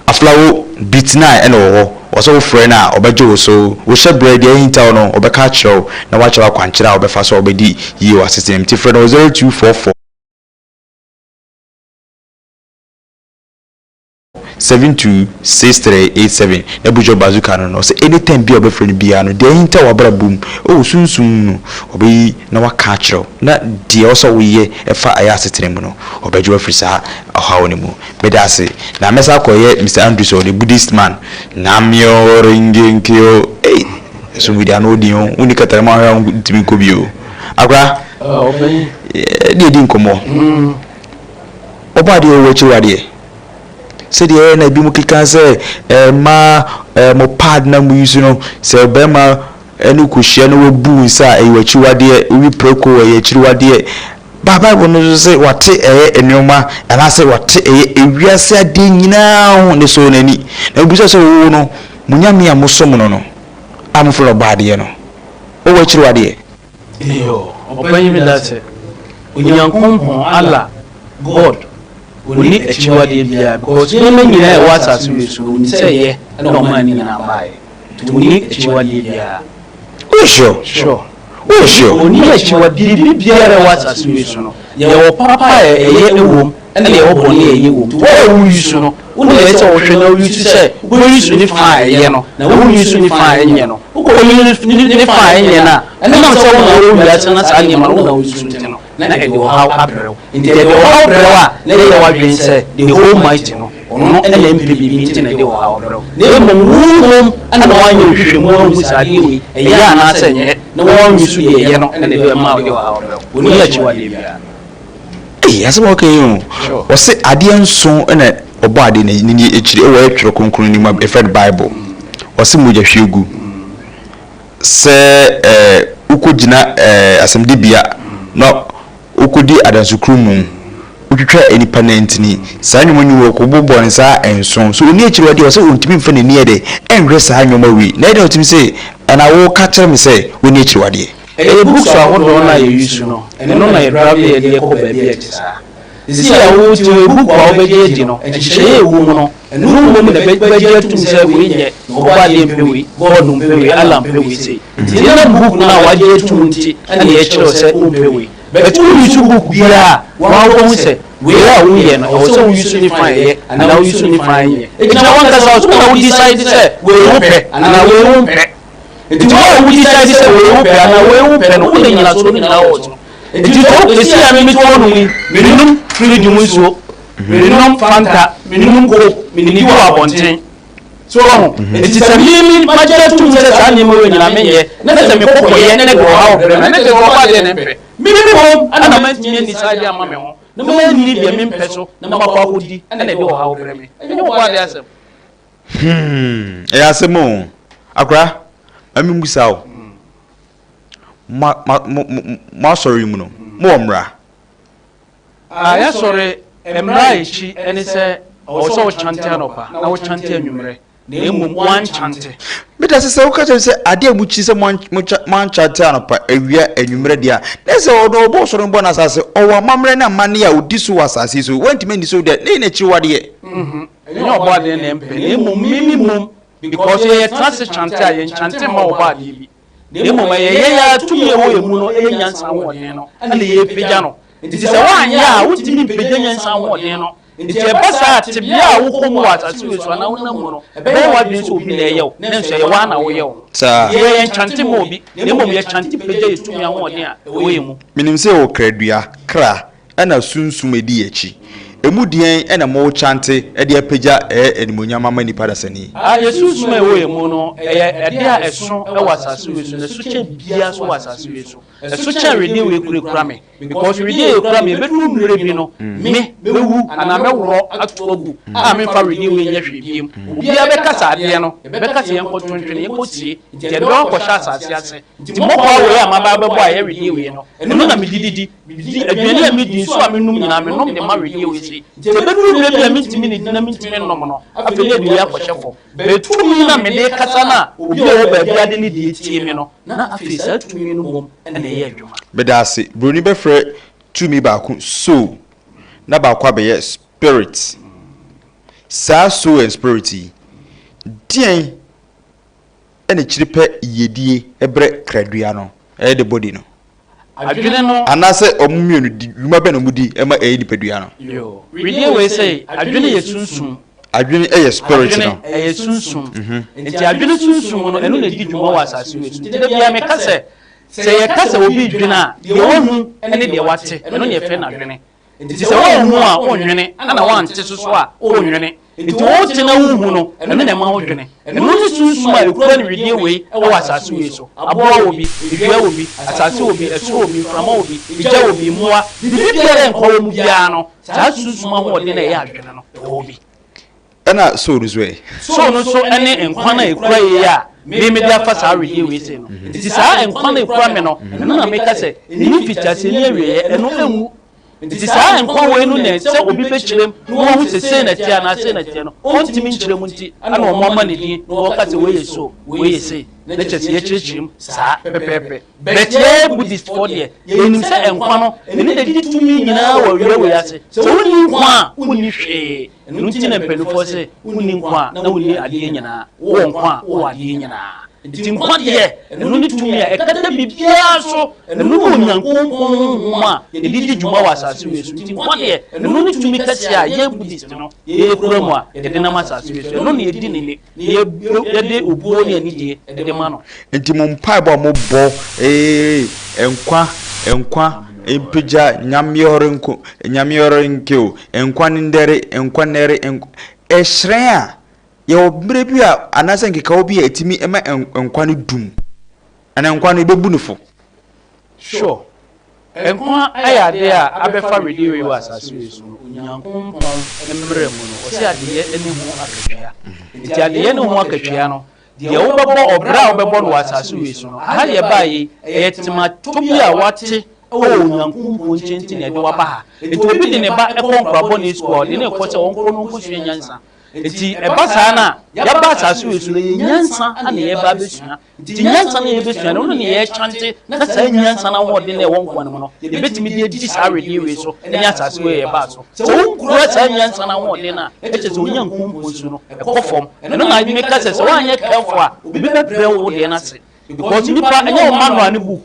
Aflawo beat 9 ɛna wɔ hɔ. Ɔsɛ wo frɛ no a ɔbɛgye wo so. Wo hyɛ berɛ deɛ ahinta wo no ɔbɛka akyerɛ wo na wakyerɛ wo akwankyerɛ a wobɛfa so a wobɛdi yie wɔ asetena mu. Nti frɛ no wɔ 0244. 726387 na Bujo Bazooka no no ɔsɛ anytime bi a ɔbɛfrɛ no biara no deɛ ahinta wɔ abrabɔ mu ɛwɔ sunsum mu no ɔbɛyi na waka akyerɛ wo na deɛ ɔsɛ woyɛ ɛfa ɛyɛ asetena mu no ɔbɛgye wo afiri saa ɔhaw no mu. Meda ase na mɛsan akɔyɛ Mister Andrews ɔ the Buddhist man Namyo Renge Kyo ei ɛsom yi deɛ ano ɔden o wonni katarama ahwɛ a wontumi nkɔ bio akora yɛde adi nkɔmmɔ ɔbɔ adeɛ ɔwɔ akyiriwadeɛ Sɛdeɛ ɛyɛ na ebinom keka sɛ mmaa mo pad na mo use no, sɛ barima ne wo kɔhyia na wabu wo nsa a, ɛyɛ w'akyiwadeɛ, wowi prako ɛyɛ akyiriwadeɛ. Ba Bible no nso sɛ wate ɛyɛ nneɛma anaasɛ wate ɛyɛ ewiase adeɛ nyinaa ho ne sɔɔ n'ani. Na obisa sɛ wo no, mo nyame a mosom no no, a mofrɛ no ɔbɔadeɛ no, ɔwɔ akyiriwadeɛ? Iyo, ɔpanyin meda ase. Onyankopɔn, Allah, God, ɔnni akyiwadeɛ biara because nneɛma nyinaa a ɛwɔ asase wei so no ɔnim sɛ ɛyɛ ɛna ɔmaa ne nyinaa baeɛ. Nti ɔnni akyiwadeɛ biara. Woyɛ sure? Sure. Woyɛ sure? Ɔnni akyiwadeɛ biribiara a ɛwɔ asase wei so no. Yɛwɔ papa a ɛyɛ wom ɛna yɛwɔ bɔne a ɛyɛ wom. Nti wo a wo use no, wo na ɛsɛ sɛ wohwɛ na wo use sɛ wobɛ use ne fa a ɛyɛ no na wo use ne fa a ɛnyɛ no. Wokɔ use ne fa a ɛnyɛ no a, ɛnam sɛ wo na wowɔ wiase na saa nneɛma no wo na wo use nti no, na ɛde ɔhaw abrɛ wo. Nti ɛde ɔhaw brɛ wo a, na ɛyɛ w'adwene sɛ the whole mighty no, ɔno na ɛmpɛ biribi nti na ɛde ɔhaw brɛ wo. Na mmom wo mmom na woanyɛ nhwehwɛmu ahu sɛ adeɛ wei ɛyɛ anaasɛ ɛnyɛ, na woanuse deɛ ɛyɛ no na ɛde ɛma wode ɔhaw brɛ wo. Ɔnni akyiwadeɛ biara. Ei, asɛm a ɔka yi o. Ɔse adeɛ nson na ɔbɔ adeɛ na ne akyiri ɛwɔ yɛ twerɛ kronkron no mu a yɛfrɛ no Bible. Ɔse mogya hwie gu. Sɛ ɛɛ wokɔgyina ɛɛ asɛmdibea na wokɔdi adansekurumu, wotwitwa nnipa nantini, saa nneɛma nyinaa wɔkɔbobɔ no saa nson. So ɔnni akyiri adeɛ ɔsɛ ɔntumi mfa n'ani yɛ dɛ ɛnhwɛ saa nneɛma wei. Na ɛdɛn ɔtumi sɛ anaa woka kyerɛ me sɛ ɔnni akyiri adeɛ. Ɛyɛ books ahodoɔ no a yɛ use no, ɛno na yɛ drive yɛ de kɔ baabi a ɛte saa. Seesei a wo te hɔ yi, book a wobɛgye adi no, nhyehyɛeɛ a ɛwɔ mu no, ɛno mmom na ɛbɛgye atum sɛ wei nyɛ, na Ɔbɔadeɛ mpɛ wei, God mpɛ wei, Allah mpɛ wei sei. Nti ɛnam book no a wagye atum nti na yɛkyerɛ wo sɛ wompɛ wei. But wo use book biara a, wo ara wobɛhu sɛ wei a woyɛ no, ɛwɔ sɛ wo use ne fa a ɛyɛ anaa wo use ne fa a ɛnyɛ. Ɛgyina w'ankasa wo so, wo na wo decide sɛ wei wopɛ anaa wei wompɛ. Nti wo a wo decide sɛ wei wopɛ anaa wei wompɛ no, wo na nyinasoɔ no nyinaa wɔ so. Nti sɛ wo, seesei a me mete hɔ nom yi, menom fridge mu nsuo, menom Fanta, menom Coke, menidi wɔ abɔnten. So wahu? Enti sɛ me me magye atum sɛ saa nneɛma wei nyinaa menyɛ, na sɛ mekɔ kɔyɛ na ɛde ɔhaw brɛ me a, na kyerɛ sɛ ɔbɔ adeɛ na ɛmpɛ. Me mmom na mantumi anni saa adeɛ amma me ho, na manni deɛ mempɛ so na makɔ akɔdi na ɛde ɔhaw brɛ me. Ɛnyɛ ɔbɔ adeɛ asɛm. Hmm, ɛyɛ asɛm o. Akora, ma memmisa wo. Mo, mo, mo, mo asɔre yi mu no, mowɔ mmara? A Yɛasɔre mmara a ekyi ne sɛ ɔwɔ sɛ wokyante anɔpa na wokyante anwummerɛ, na mmom woankyante. Meda ase sɛ woka kyerɛ me sɛ adeɛ a mokyi sɛ moankyante anɔpa, awia, anwummerɛ deɛ a, na ɛsɛ sɛ ɔno ɔbɔɔ soro no bɔɔ n'asase, ɔwɔ amammerɛ ne amanneɛ a ɔdi so wɔ asase yi so. Woantumi anni so deɛ, na yei na akyiwadeɛ. Ɛnyɛ ɔbɔadeɛ na ɛmpɛ, na mmom me me mmom, because yɛyɛ tena ase kyante a, yɛnkyante mma ɔbɔadeɛ bi. Na mmom ɛyɛ yɛn ara tumi a ɛwɔ yɛn mu no yɛ nyansa ahoɔden no na yɛrepagya no. Enti sɛ woanyɛ a, wontumi mpagya nyansa ahoɔden no. Enti ɛba saa a, tebea a wokɔ mu wɔ asase wei so anaa wonam mu no, ɛbɛyɛ w'adwene sɛ obi na ɛyɛ wo, nanso ɛyɛ wo ara na woyɛ wo ho. Saa. Enti yɛn, yɛnkyante mma obi, na mmom yɛkyante pagya yɛn tumi ahoɔden a ɛwɔ yɛn mu. Menim sɛ yɛwɔ kradua, kra, ɛna sunsum edi akyi. Emu deɛn na morekyante de apagya ɛɛ animuonyam ama nnipa dasani? A Yɛn sunsum a ɛwɔ yɛn mu no, ɛyɛ ɛdeɛ a ɛso wɔ asase wei so, na ɛso kyɛn biribiara nso wɔ asase wei so. Ɛso kyɛn wedeɛ wei kurakura me, because wedeɛ a ɛkura me, ɛbɛduru mmerɛ bi no, me, mɛwu anaa mɛworɔ ato agu a memfa wedeɛ wei nyɛ hwee biom. Obiara bɛka sɛ adeɛ no, yɛbɛka sɛ yɛnkɔto ntwene, yɛnkɔsie, nti yɛde bɛkɔ akɔhyɛ asase ase. Nti mmɔkɔɔ wei a maba abɛbɔ a ɛyɛ wedeɛ wei no, ɛno na mede didi. Medi aduane a medi, nsu a menom nyinaa, menom de ma wedeɛ wei sei. Nti ɛbɛduru mmerɛ bi a mentumi nnidi na mentumi nnom no, afei na aduane akɔhyɛ fam. But tumi no a mede rekasa no a obi a ɔwɔ baabi ade ne deɛ tie me no, na afei saa tumi no mmom na ɛyɛ adwuma. Meda ase. Buroni bɛfrɛ tumi baako soul na baako abɛyɛ spirit. Saa soul and spirit yi, deɛn na ɛkyiri pɛ yiedie brɛ kradua no, ɛyɛ the body no? Adwene no. Anaasɛ wɔn mmienu di dwuma bɛn na wɔdi ma ɛyɛ nipadua no? Yoo. Wedeɛ wei sɛ adwene yɛ sunsum. Adwene yɛ spirit no. Adwene ɛyɛ sunsum. Nti adwene sunsum no ɛno na ɛdi dwuma wɔ asase wei so. Nti da biara meka sɛ, sɛ yɛka sɛ obi redwene a, deɛ wahu ne deɛ wate, ɛno na yɛfrɛ no adwene. Nti sɛ woanhu a, wonnwene, ɛna woante so so a, wonnwene. Nti wote na wonhu no, ɛno na ɛma wodwene. Ɛno ne sunsum a ɛkura no wedeɛ wei wɔ asase wei so. Aboa wɔ bi, dua wɔ bi, asase wɔ bi, ɛsoro wɔ bi, mframa wɔ bi, egya wɔ bi, mmoa, biribi biara a nkwa wɔ mu biara no, saa sunsum ahoɔden a ɛyɛ adwene no, ɛwɔ bi. Ɛna soul no nso ɛ? Soul no nso ne nkwa no a ɛkura yei a me mede afa saa wedeɛ wei sei no. Nti saa nkwa no a ɛkura me no, ɛno na meka sɛ ɛnni mfitiaseɛ ne awieɛ, ɛno ɛnwu. Nti saa nkwa wei no na sɛ obi bɛkyerɛ mu na wahu sɛ sei na ɛteɛ anaa sei na ɛteɛ no, ɔntumi nkyerɛ mu nti ɛna wɔn ama ne din na wɔka sɛ wei yɛ so, wei yɛ sei, na kyerɛ sɛ yɛkyerɛkyerɛ mu saa pɛpɛɛpɛ. But yɛ Buddhist foɔ deɛ, yɛnim sɛ nkwa no, ɛno na ɛdi tumi nyinaa wɔ awia wei ase. Sɛ wonni nkwa a, wonni hwee. Ɛno nti na mpanimfoɔ se, wonni nkwa a, na wonni adeɛ nyinaa. Wowɔ nkwa a, wowɔ adeɛ nyinaa. Nti nkwa deɛ, ɛno ne tumi a ɛkata biribiara so. Ɛno ne Onyankopɔn honhom a yɛde di dwuma wɔ asase wei so. Nti nkwa deɛ, ɛno ne tumi kɛseɛ a yɛn Buddhist no, yɛkura mu a yɛde nam asase wei so. Ɛno na yɛdi ne ni, na yɛde obuo ne anidie de ma no. Nti mo mpaebɔ a mobɔ ee nkwa nkwa mpagya nyamyɔre nko nyamyɔre nke o nkwa ne ndɛre nkwa nɛre nkwa ɛhyerɛn a yɛwɔ mmerɛ bi a anaasɛ nkekawa bi a ɛtumi ma nkwa no dum anaa nkwa no ɛbɛbu no fo. Sure. Nkwa yɛ adeɛ a abɛfa wedeɛ wei wɔ asase wei so no, Onyankompɔn mmara mu no, ɔse adeyɛ ne ho akatua. Nti adeyɛ ne ho akatua no, deɛ wobɛbɔ, ɔbrɛ a wobɛbɔ no wɔ asase wei so no, aha deɛ ɛbaeɛ yi, ɛyɛ tematɔ bi a woate wɔ Onyankompɔn nkyɛn nti na ɛde wo aba ha. Nti obi de ne ba kɔ nkora bɔne sukuu a, ɔde no rekɔ sɛ ɔnkɔ na ɔnkɔsua nyansa. Nti ɛba saa no a, yɛaba asase wei so no, ɛyɛ nyansa na yɛreba abɛsua. Nti nyansa no a yɛbɛsua no, ɛno na yɛrekyante na saa nyansa no ahoɔden a ɛwɔ nkoa no mu no, yɛbɛtumi de adi saa awedeɛ wei so ne asase wei a yɛbaa so. Sɛ wonkura saa nyansa no ahoɔden no a, ɛkyerɛ sɛ Onyankopɔn su no, ɛkɔ fam. Ɛno na meka sɛ, sɛ woanyɛ careful a, obi bɛbrɛ wo deɛ no ase. Because nipa, ɛnyɛ wo manual ne book.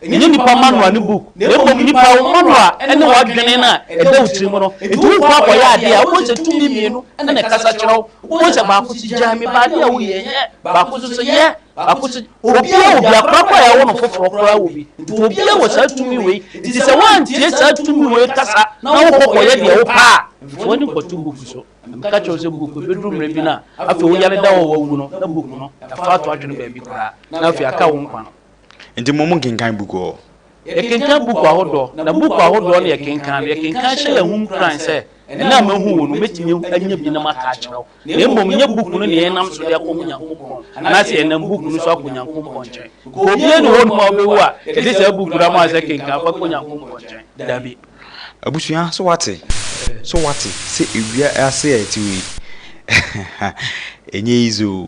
Ɛnyɛ nipa manual ne book, na mmom nipa wo manual ne w'adwene no a ɛda wo tirim no. Nti wokɔ akɔyɛ adeɛ a, wobɛhu sɛ tumi mmienu na ɛkasa kyerɛ wo. Wobɛhu sɛ baako se gyae me ba adeɛ a woyɛ nyɛ, baako nso se yɛ, baako se obiara wɔ bi, akora koraa a yɛawo no foforɔ koraa wɔ bi. Nti obiara wɔ saa tumi wei. Nti sɛ woantie saa tumi wei kasa na wokɔ kɔyɛ deɛ wopɛ a, mfa w'ani nkɔto book so. Na meka kyerɛ wo sɛ book ɛbɛduru mmerɛ bi no a, afei woyare da hɔ a woawu no, na book no yɛafa ato atwene baabi koraa, na afei aka wo nkwa no. Nti mo mo nkenkan book hɔ? Yɛkenkan book ahodoɔ, na book ahodoɔ no yɛkenkan no, yɛkenkan hyɛ yɛn ho nkuran sɛ, ɛnnɛ a mahu wo no, mɛtumi anya bi na maka akyerɛ wo. Na mmom nyɛ book no na yɛnam so de akɔhu Nyankopɔn, anaasɛ yɛnam book no so akɔ Nyankopɔn nkyɛn. Nka obiara nni hɔnom a wobɛwu a yɛde saa book no ama wo sɛ kenkan fa kɔ Nyankopɔn nkyɛn. Dabi. Abusua, so woate? So woate sɛ ewia ase a yɛte hɔ yi, ɛnyɛ easy o.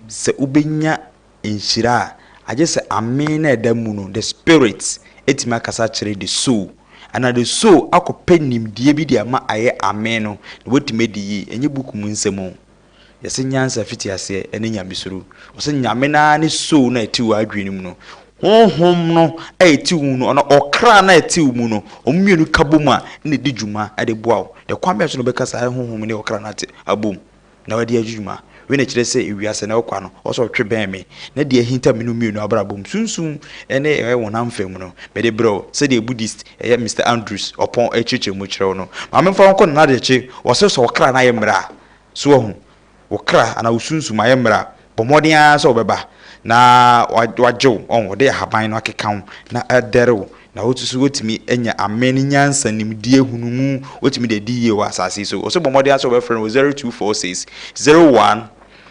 Sɛ wobɛnya nhyira a, agye sɛ amee no a ɛda mu no, the spirit, atumi akasa akyerɛ the soul, anaa the soul akɔpɛ nimdeɛ bi de ama ayɛ amee no, na watumi adi yie. Ɛnyɛ book mu nsɛm o. Yɛse nyansa fitiaseɛ ne nyamesuro. Ɔse Nyame no ara ne soul no a ɛte w'adwene mu no, honhom no a ɛte wo mu no, anaa ɔkra no a ɛte wo mu no, wɔn mmienu ka bom a, ɛna ɛdi dwuma de boa wo. Na kwan bɛn so na wobɛka saa honhom ne ɔkra no ate abom na wɔde adi dwuma? Wei na ɛkyerɛ sɛ ewiase no ɛkwa no, ɔsɛ ɔtwe bɛn me, na deɛ ahinta me no mmienu abrabɔ mu, sunsum ne ɛyɛ honam fam no, mede brɛ wo, sɛdeɛ Buddhist ɛyɛ Mister Andrews Ɔpɔn ɛkyerɛkyerɛ mu kyerɛ wo no. Ma memfa wo nkɔ Nana Adekyee, ɔse sɛ ɔkra no ayɛ mmerɛ a, So wahu? Wo kra anaa wo sunsum ayɛ mmerɛ a, bɔ mmɔden ara sɛ wobɛba na wagye wo, ɔn, wɔde ahaban no akeka wo na adɛre wo, na wo nso woatumi anya amen, nyansa, nimdeɛ, hunumu, woatumi de adi yie wɔ asase yi so. Ɔse bɔ mmɔden ara sɛ wobɛfrɛ no wɔ 0246 01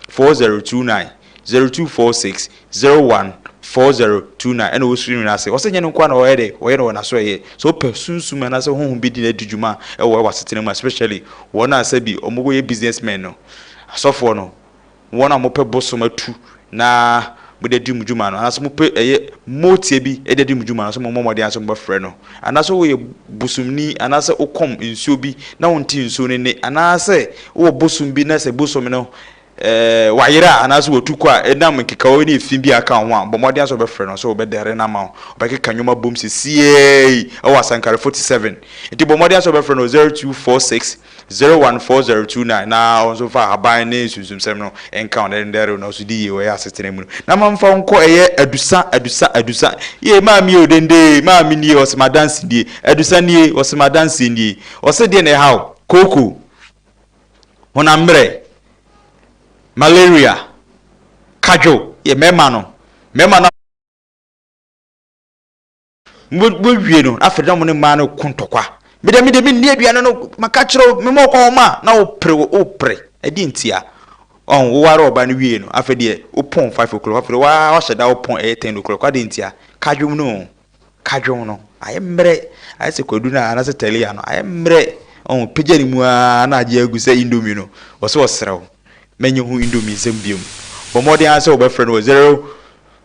4029, 0246 01 4029, ɛna ɔwɔ screen no ase. Ɔse nyɛ no nko ara na ɔyɛ dɛ, ɔyɛ no wɔ n'asoɛeɛ. Sɛ wopɛ sunsum anaasɛ honhom bi de no adi dwuma wɔ w'asetena mu a, especially wɔn a sɛbi wɔyɛ business men no, asɔfoɔ no, wɔn a wɔpɛ bosom atu na mode adi mo dwuma no, anaasɛ mopɛ ɛyɛ motie bi de adi mo dwuma no, sɛ mommɔ mmɔden ara sɛ mobɛfrɛ no, anaasɛ woyɛ bosomni, anaasɛ wokɔm nsuo bi na wonte nsuo no nne, anaasɛ wowɔ bosom bi na sɛ bosom no ɛɛ wayera anaasɛ watu kɔ a, ɛnam nkekawa ne efi bi a aka wo ho a, bɔ mmɔden ara sɛ wobɛfrɛ no, sɛ wobɛdɛre no ama wo. Ɔbɛkeka nnwom abom sesiei wɔ Asankare 47. Nti bɔ mmɔden ara sɛ wobɛfrɛ no wɔ 0246 014029 na ɔno nso mfa ahaban ne sunsumsɛm no nka wo na ɛndɛre wo na wo nso di yie wɔ ɛyɛ asetena mu no. Na ma mfa wo nkɔ ɛyɛ Adusa, Adusa, Adusa. Yee, maame o, dendee, maame nie, ɔse m'adanse nie. Adusa nie, ɔse m'adanseɛ nie. Ɔse deɛ na ɛha wo? Kooko. Honam mmerɛ, malaria, kadwo, yɛ mmarima no, mmarima no wɔwie no afei na wɔn ne mmaa no ko ntɔkwa. Me deɛ me deɛ menni aduane no maka kyerɛ wo mema ɔkɔ hɔ ma na wopere wopere ɛdeɛ ntia ɔn woware ɔba no wie no afei deɛ wopɔn 5 o'clock afei deɛ wahyɛ da wopɔn ɛyɛ 10 o'clock adeɛ ntia kadwom no Kadwon no, ayɛ mmerɛ, ayɛ sɛ kwadu no anaasɛ talia no, ayɛ mmerɛ. Ɔho, pagya ne mu ara na agye agu sɛ indomie no. Ɔsɛ ɔsrɛ wo, mɛnyɛ ho indomie nsɛm biom. Bɔ mmɔden ara sɛ wobɛfrɛ no wɔ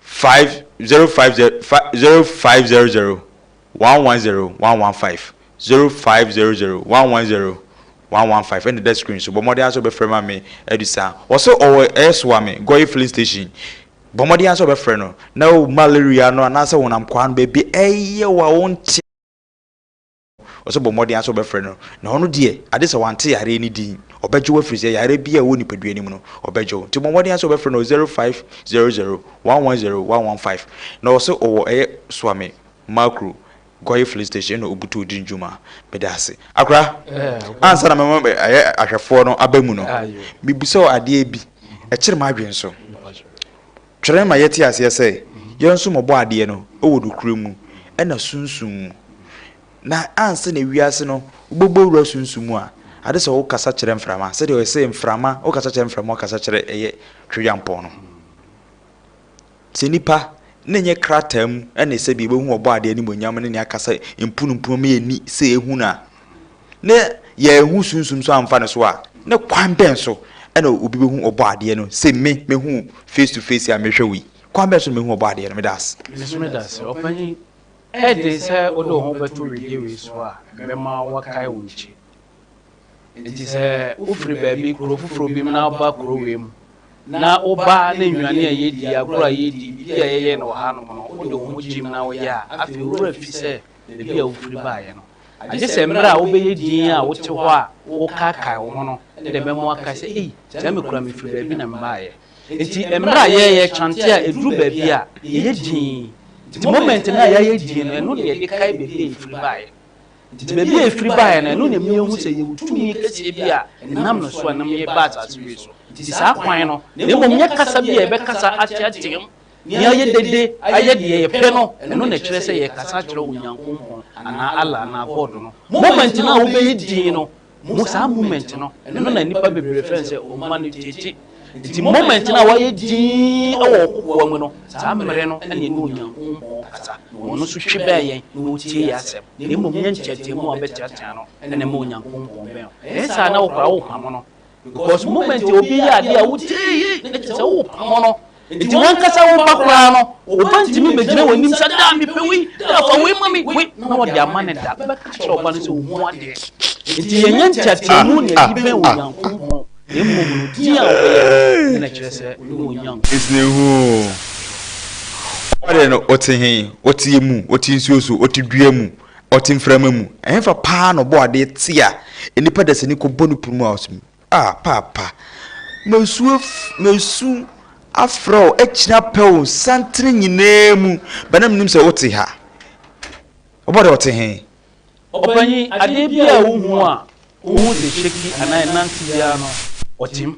05 05 0500 110 115, 0500 110 115 ɛna ɛda screen so. Bɔ mmɔden ara sɛ wobɛfrɛ ma me adu saa. Ɔsɛ ɔwɔ ɛyɛ Soame, Goye filling station. Bɔ mmɔden ara sɛ wobɛfrɛ no na wo malaria no anaasɛ honam kwaa no baabi ɛyɛ wo a wonte ɔsɛ bɔ mmɔden ara sɛ wobɛfrɛ no na ɔno deɛ ade sɛ wante yareɛ no din ɔbɛgye wo afiri sɛ yareɛ bi a ɛwɔ nipadua no mu no ɔbɛgye wo nti bɔ mmɔden ara sɛ wobɛfrɛ no 0500 110 115 na ɔsɛ ɔwɔ ɛyɛ Soame Makro Gɔye filling station ɛna obutu odi ndwuma meda ase akora ansa na mɛma ɛyɛ ahwɛfoɔ no aba mu no mebisa wo adeɛ bi ɛkyere m'adwene so twerɛ ma yɛte aseɛ sɛ yɛn nso mɔbɔ adeɛ no ɛwɔ nokorɛ mu ɛna sunsum mu na ansa na wiase no wobɛbɔ wura sunsum mu a ade sɛ wokasa kyerɛ mframa sɛdeɛ ɔyɛ sɛ mframa wokasa kyerɛ mframa wokasa kyerɛ ɛyɛ tweyampɔn no Sɛ nnipa, na ɛnyɛ krataa mu na ɛsɛ bi yɛbɛhu Ɔbɔadeɛ animuonyam ne nea akasa mpunumpunum ma yɛn ani sɛ yɛhu no a, na yɛanhu sunsum so amfa no so a, na kwan bɛn so na obi bɛhu Ɔbɔadeɛ no sɛ me, mehu face to face a mehwɛ wo yi? Kwan bɛn so na mehu Ɔbɔadeɛ no? Meda ase. Me nso meda ase. Ɔpanyin, ɛyɛ den sɛ wode wo ho bɛto wedeɛ wei so a ɛbɛma woakae wo nkyi. Enti sɛ wofiri baabi, kuro foforɔ bi mu na woba kuro wei mu. Na woba na nnuane a yɛdi, agorɔ a yɛdi, biribi a yɛyɛ no wɔ hanom no, wode wo ho gyim na woyɛ a, afei wo werɛ fi sɛ baabi a wofiri baeɛ no. Agye sɛ mmerɛ a wobɛyɛ dinn a wote hɔ a wokaakae wo ho no na ɛbɛma woakae sɛ, Ei, saa me koraa mefiri baabi na mebaeɛ. Enti mmerɛ a yɛyɛ kyante a ɛduru baabi a, yɛyɛ dinn. Nti moment no a yɛayɛ dinn no, ɛno na yɛde kae baabi a yɛfiri baeɛ. Nti baabi a ɛfiri baeɛ no, ɛno na ɛma yɛhu sɛ yɛwɔ tumi kɛseɛ bi a ɛnam ne so a ɛnam yɛba asase wei so. Nti saa kwan no, na mmom nyɛ kasa bi a yɛbɛkasa ateateam, nea ayɛ dede, ayɛ deɛ yɛpɛ no, ɛno na ɛkyerɛ sɛ yɛrekasa akyerɛ Onyankopɔn anaa Allah anaa God no. Moment no a wobɛyɛ dinn no, Mo saa moment no, ɛno na nnipa bebree frɛ no sɛ ɔma no gyegye. Nti moment no a wayɛ dinn wɔ ɔkokoa mu no, saa mmerɛ no na ɛne Onyankopɔn kasa, na ɔno nso twe bɛn yɛn na ɔtie yɛn asɛm. Na mmom nyɛ nteateamu a wobɛteatea no na ɛma Onyankopɔn bɛn wo. Ɛyɛ saa na wo koraa wopamo no. Because moment a obi yɛ adeɛ a wotie yei na kyerɛ sɛ wopamo no. Nti wankasa wo ba koraa no, wo ba ntumi mmɛgyina w'anim sɛ daa mepɛ wei, daa fa wei ma me, wei, na wɔde ama no da. Wobɛka kyerɛ ɔba no sɛ ɔhu adeɛ. Nti yɛnyɛ nteateamu na yɛde bɛn Onyankopɔn, na mmom no din a wobɛyɛ no na ɛkyerɛ sɛ wo ne Onyankopɔn. Nti na ehu o. Ɔba deɛ no, ɔte he? Ɔte emu, ɔte nsuo so, ɔte dua mu, ɔte mframa mu. Ɛhefa paa na ɔbɔadeɛ te a nnipa dasani kɔbɔ no pono mu a ɔse Ah paapa, mesu mesu afrɛ wo akyina pɛ wo santene nyinaa mu, ba na menim sɛ wote ha. Ɔbɔ de ɔte he? Ɔpanyin, adeɛ biara a wohu a wohu sɛ hyɛki anaa ɛnante biara no, ɔtem.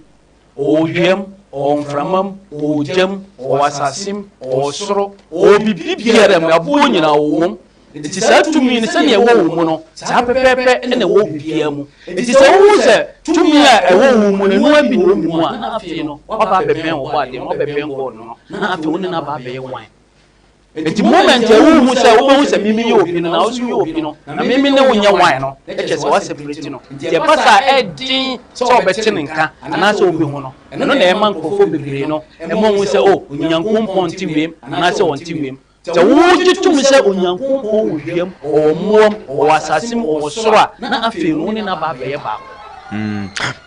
Ɔwɔ owia mu, ɔwɔ mframa mu, ɔwɔ gya mu, ɔwɔ asase mu, ɔwɔ soro, ɔwɔ biribi biara mu, aboɔ nyinaa ɔwɔ mu. Enti saa tumi no, sɛnea ɛwɔ wo mu no, saa pɛpɛɛpɛ na ɛwɔ obiara mu. Enti sɛ wohu sɛ tumi a ɛwɔ wo mu no, ɛno ara bi na ɛwɔ me mu a, na afei no, woaba abɛbɛn Ɔbɔadeɛ no, woabɛbɛn God no, na afei wo ne no aba abɛyɛ one. Enti moment a wohu sɛ, wobɛhu sɛ me meyɛ obi no, na wo nso woyɛ obi no, na me me ne wo nyɛ one no, na kyerɛ sɛ woaseparate no. Enti ɛba saa a, ɛyɛ den sɛ wɔbɛte ne nka anaasɛ wɔbɛhu no. Ɛno na ɛma nkurɔfoɔ bebree no, ɛma wɔhu sɛ, oh, Onyankopɔn nte wiem anaasɛ ɔnte wiem. Sɛ wogye tom sɛ Onyankopɔn wɔ wiem, ɔwɔ mmoa mu, ɔwɔ asase mu, ɔwɔ soro a, na afei no wo ne no aba abɛyɛ baako.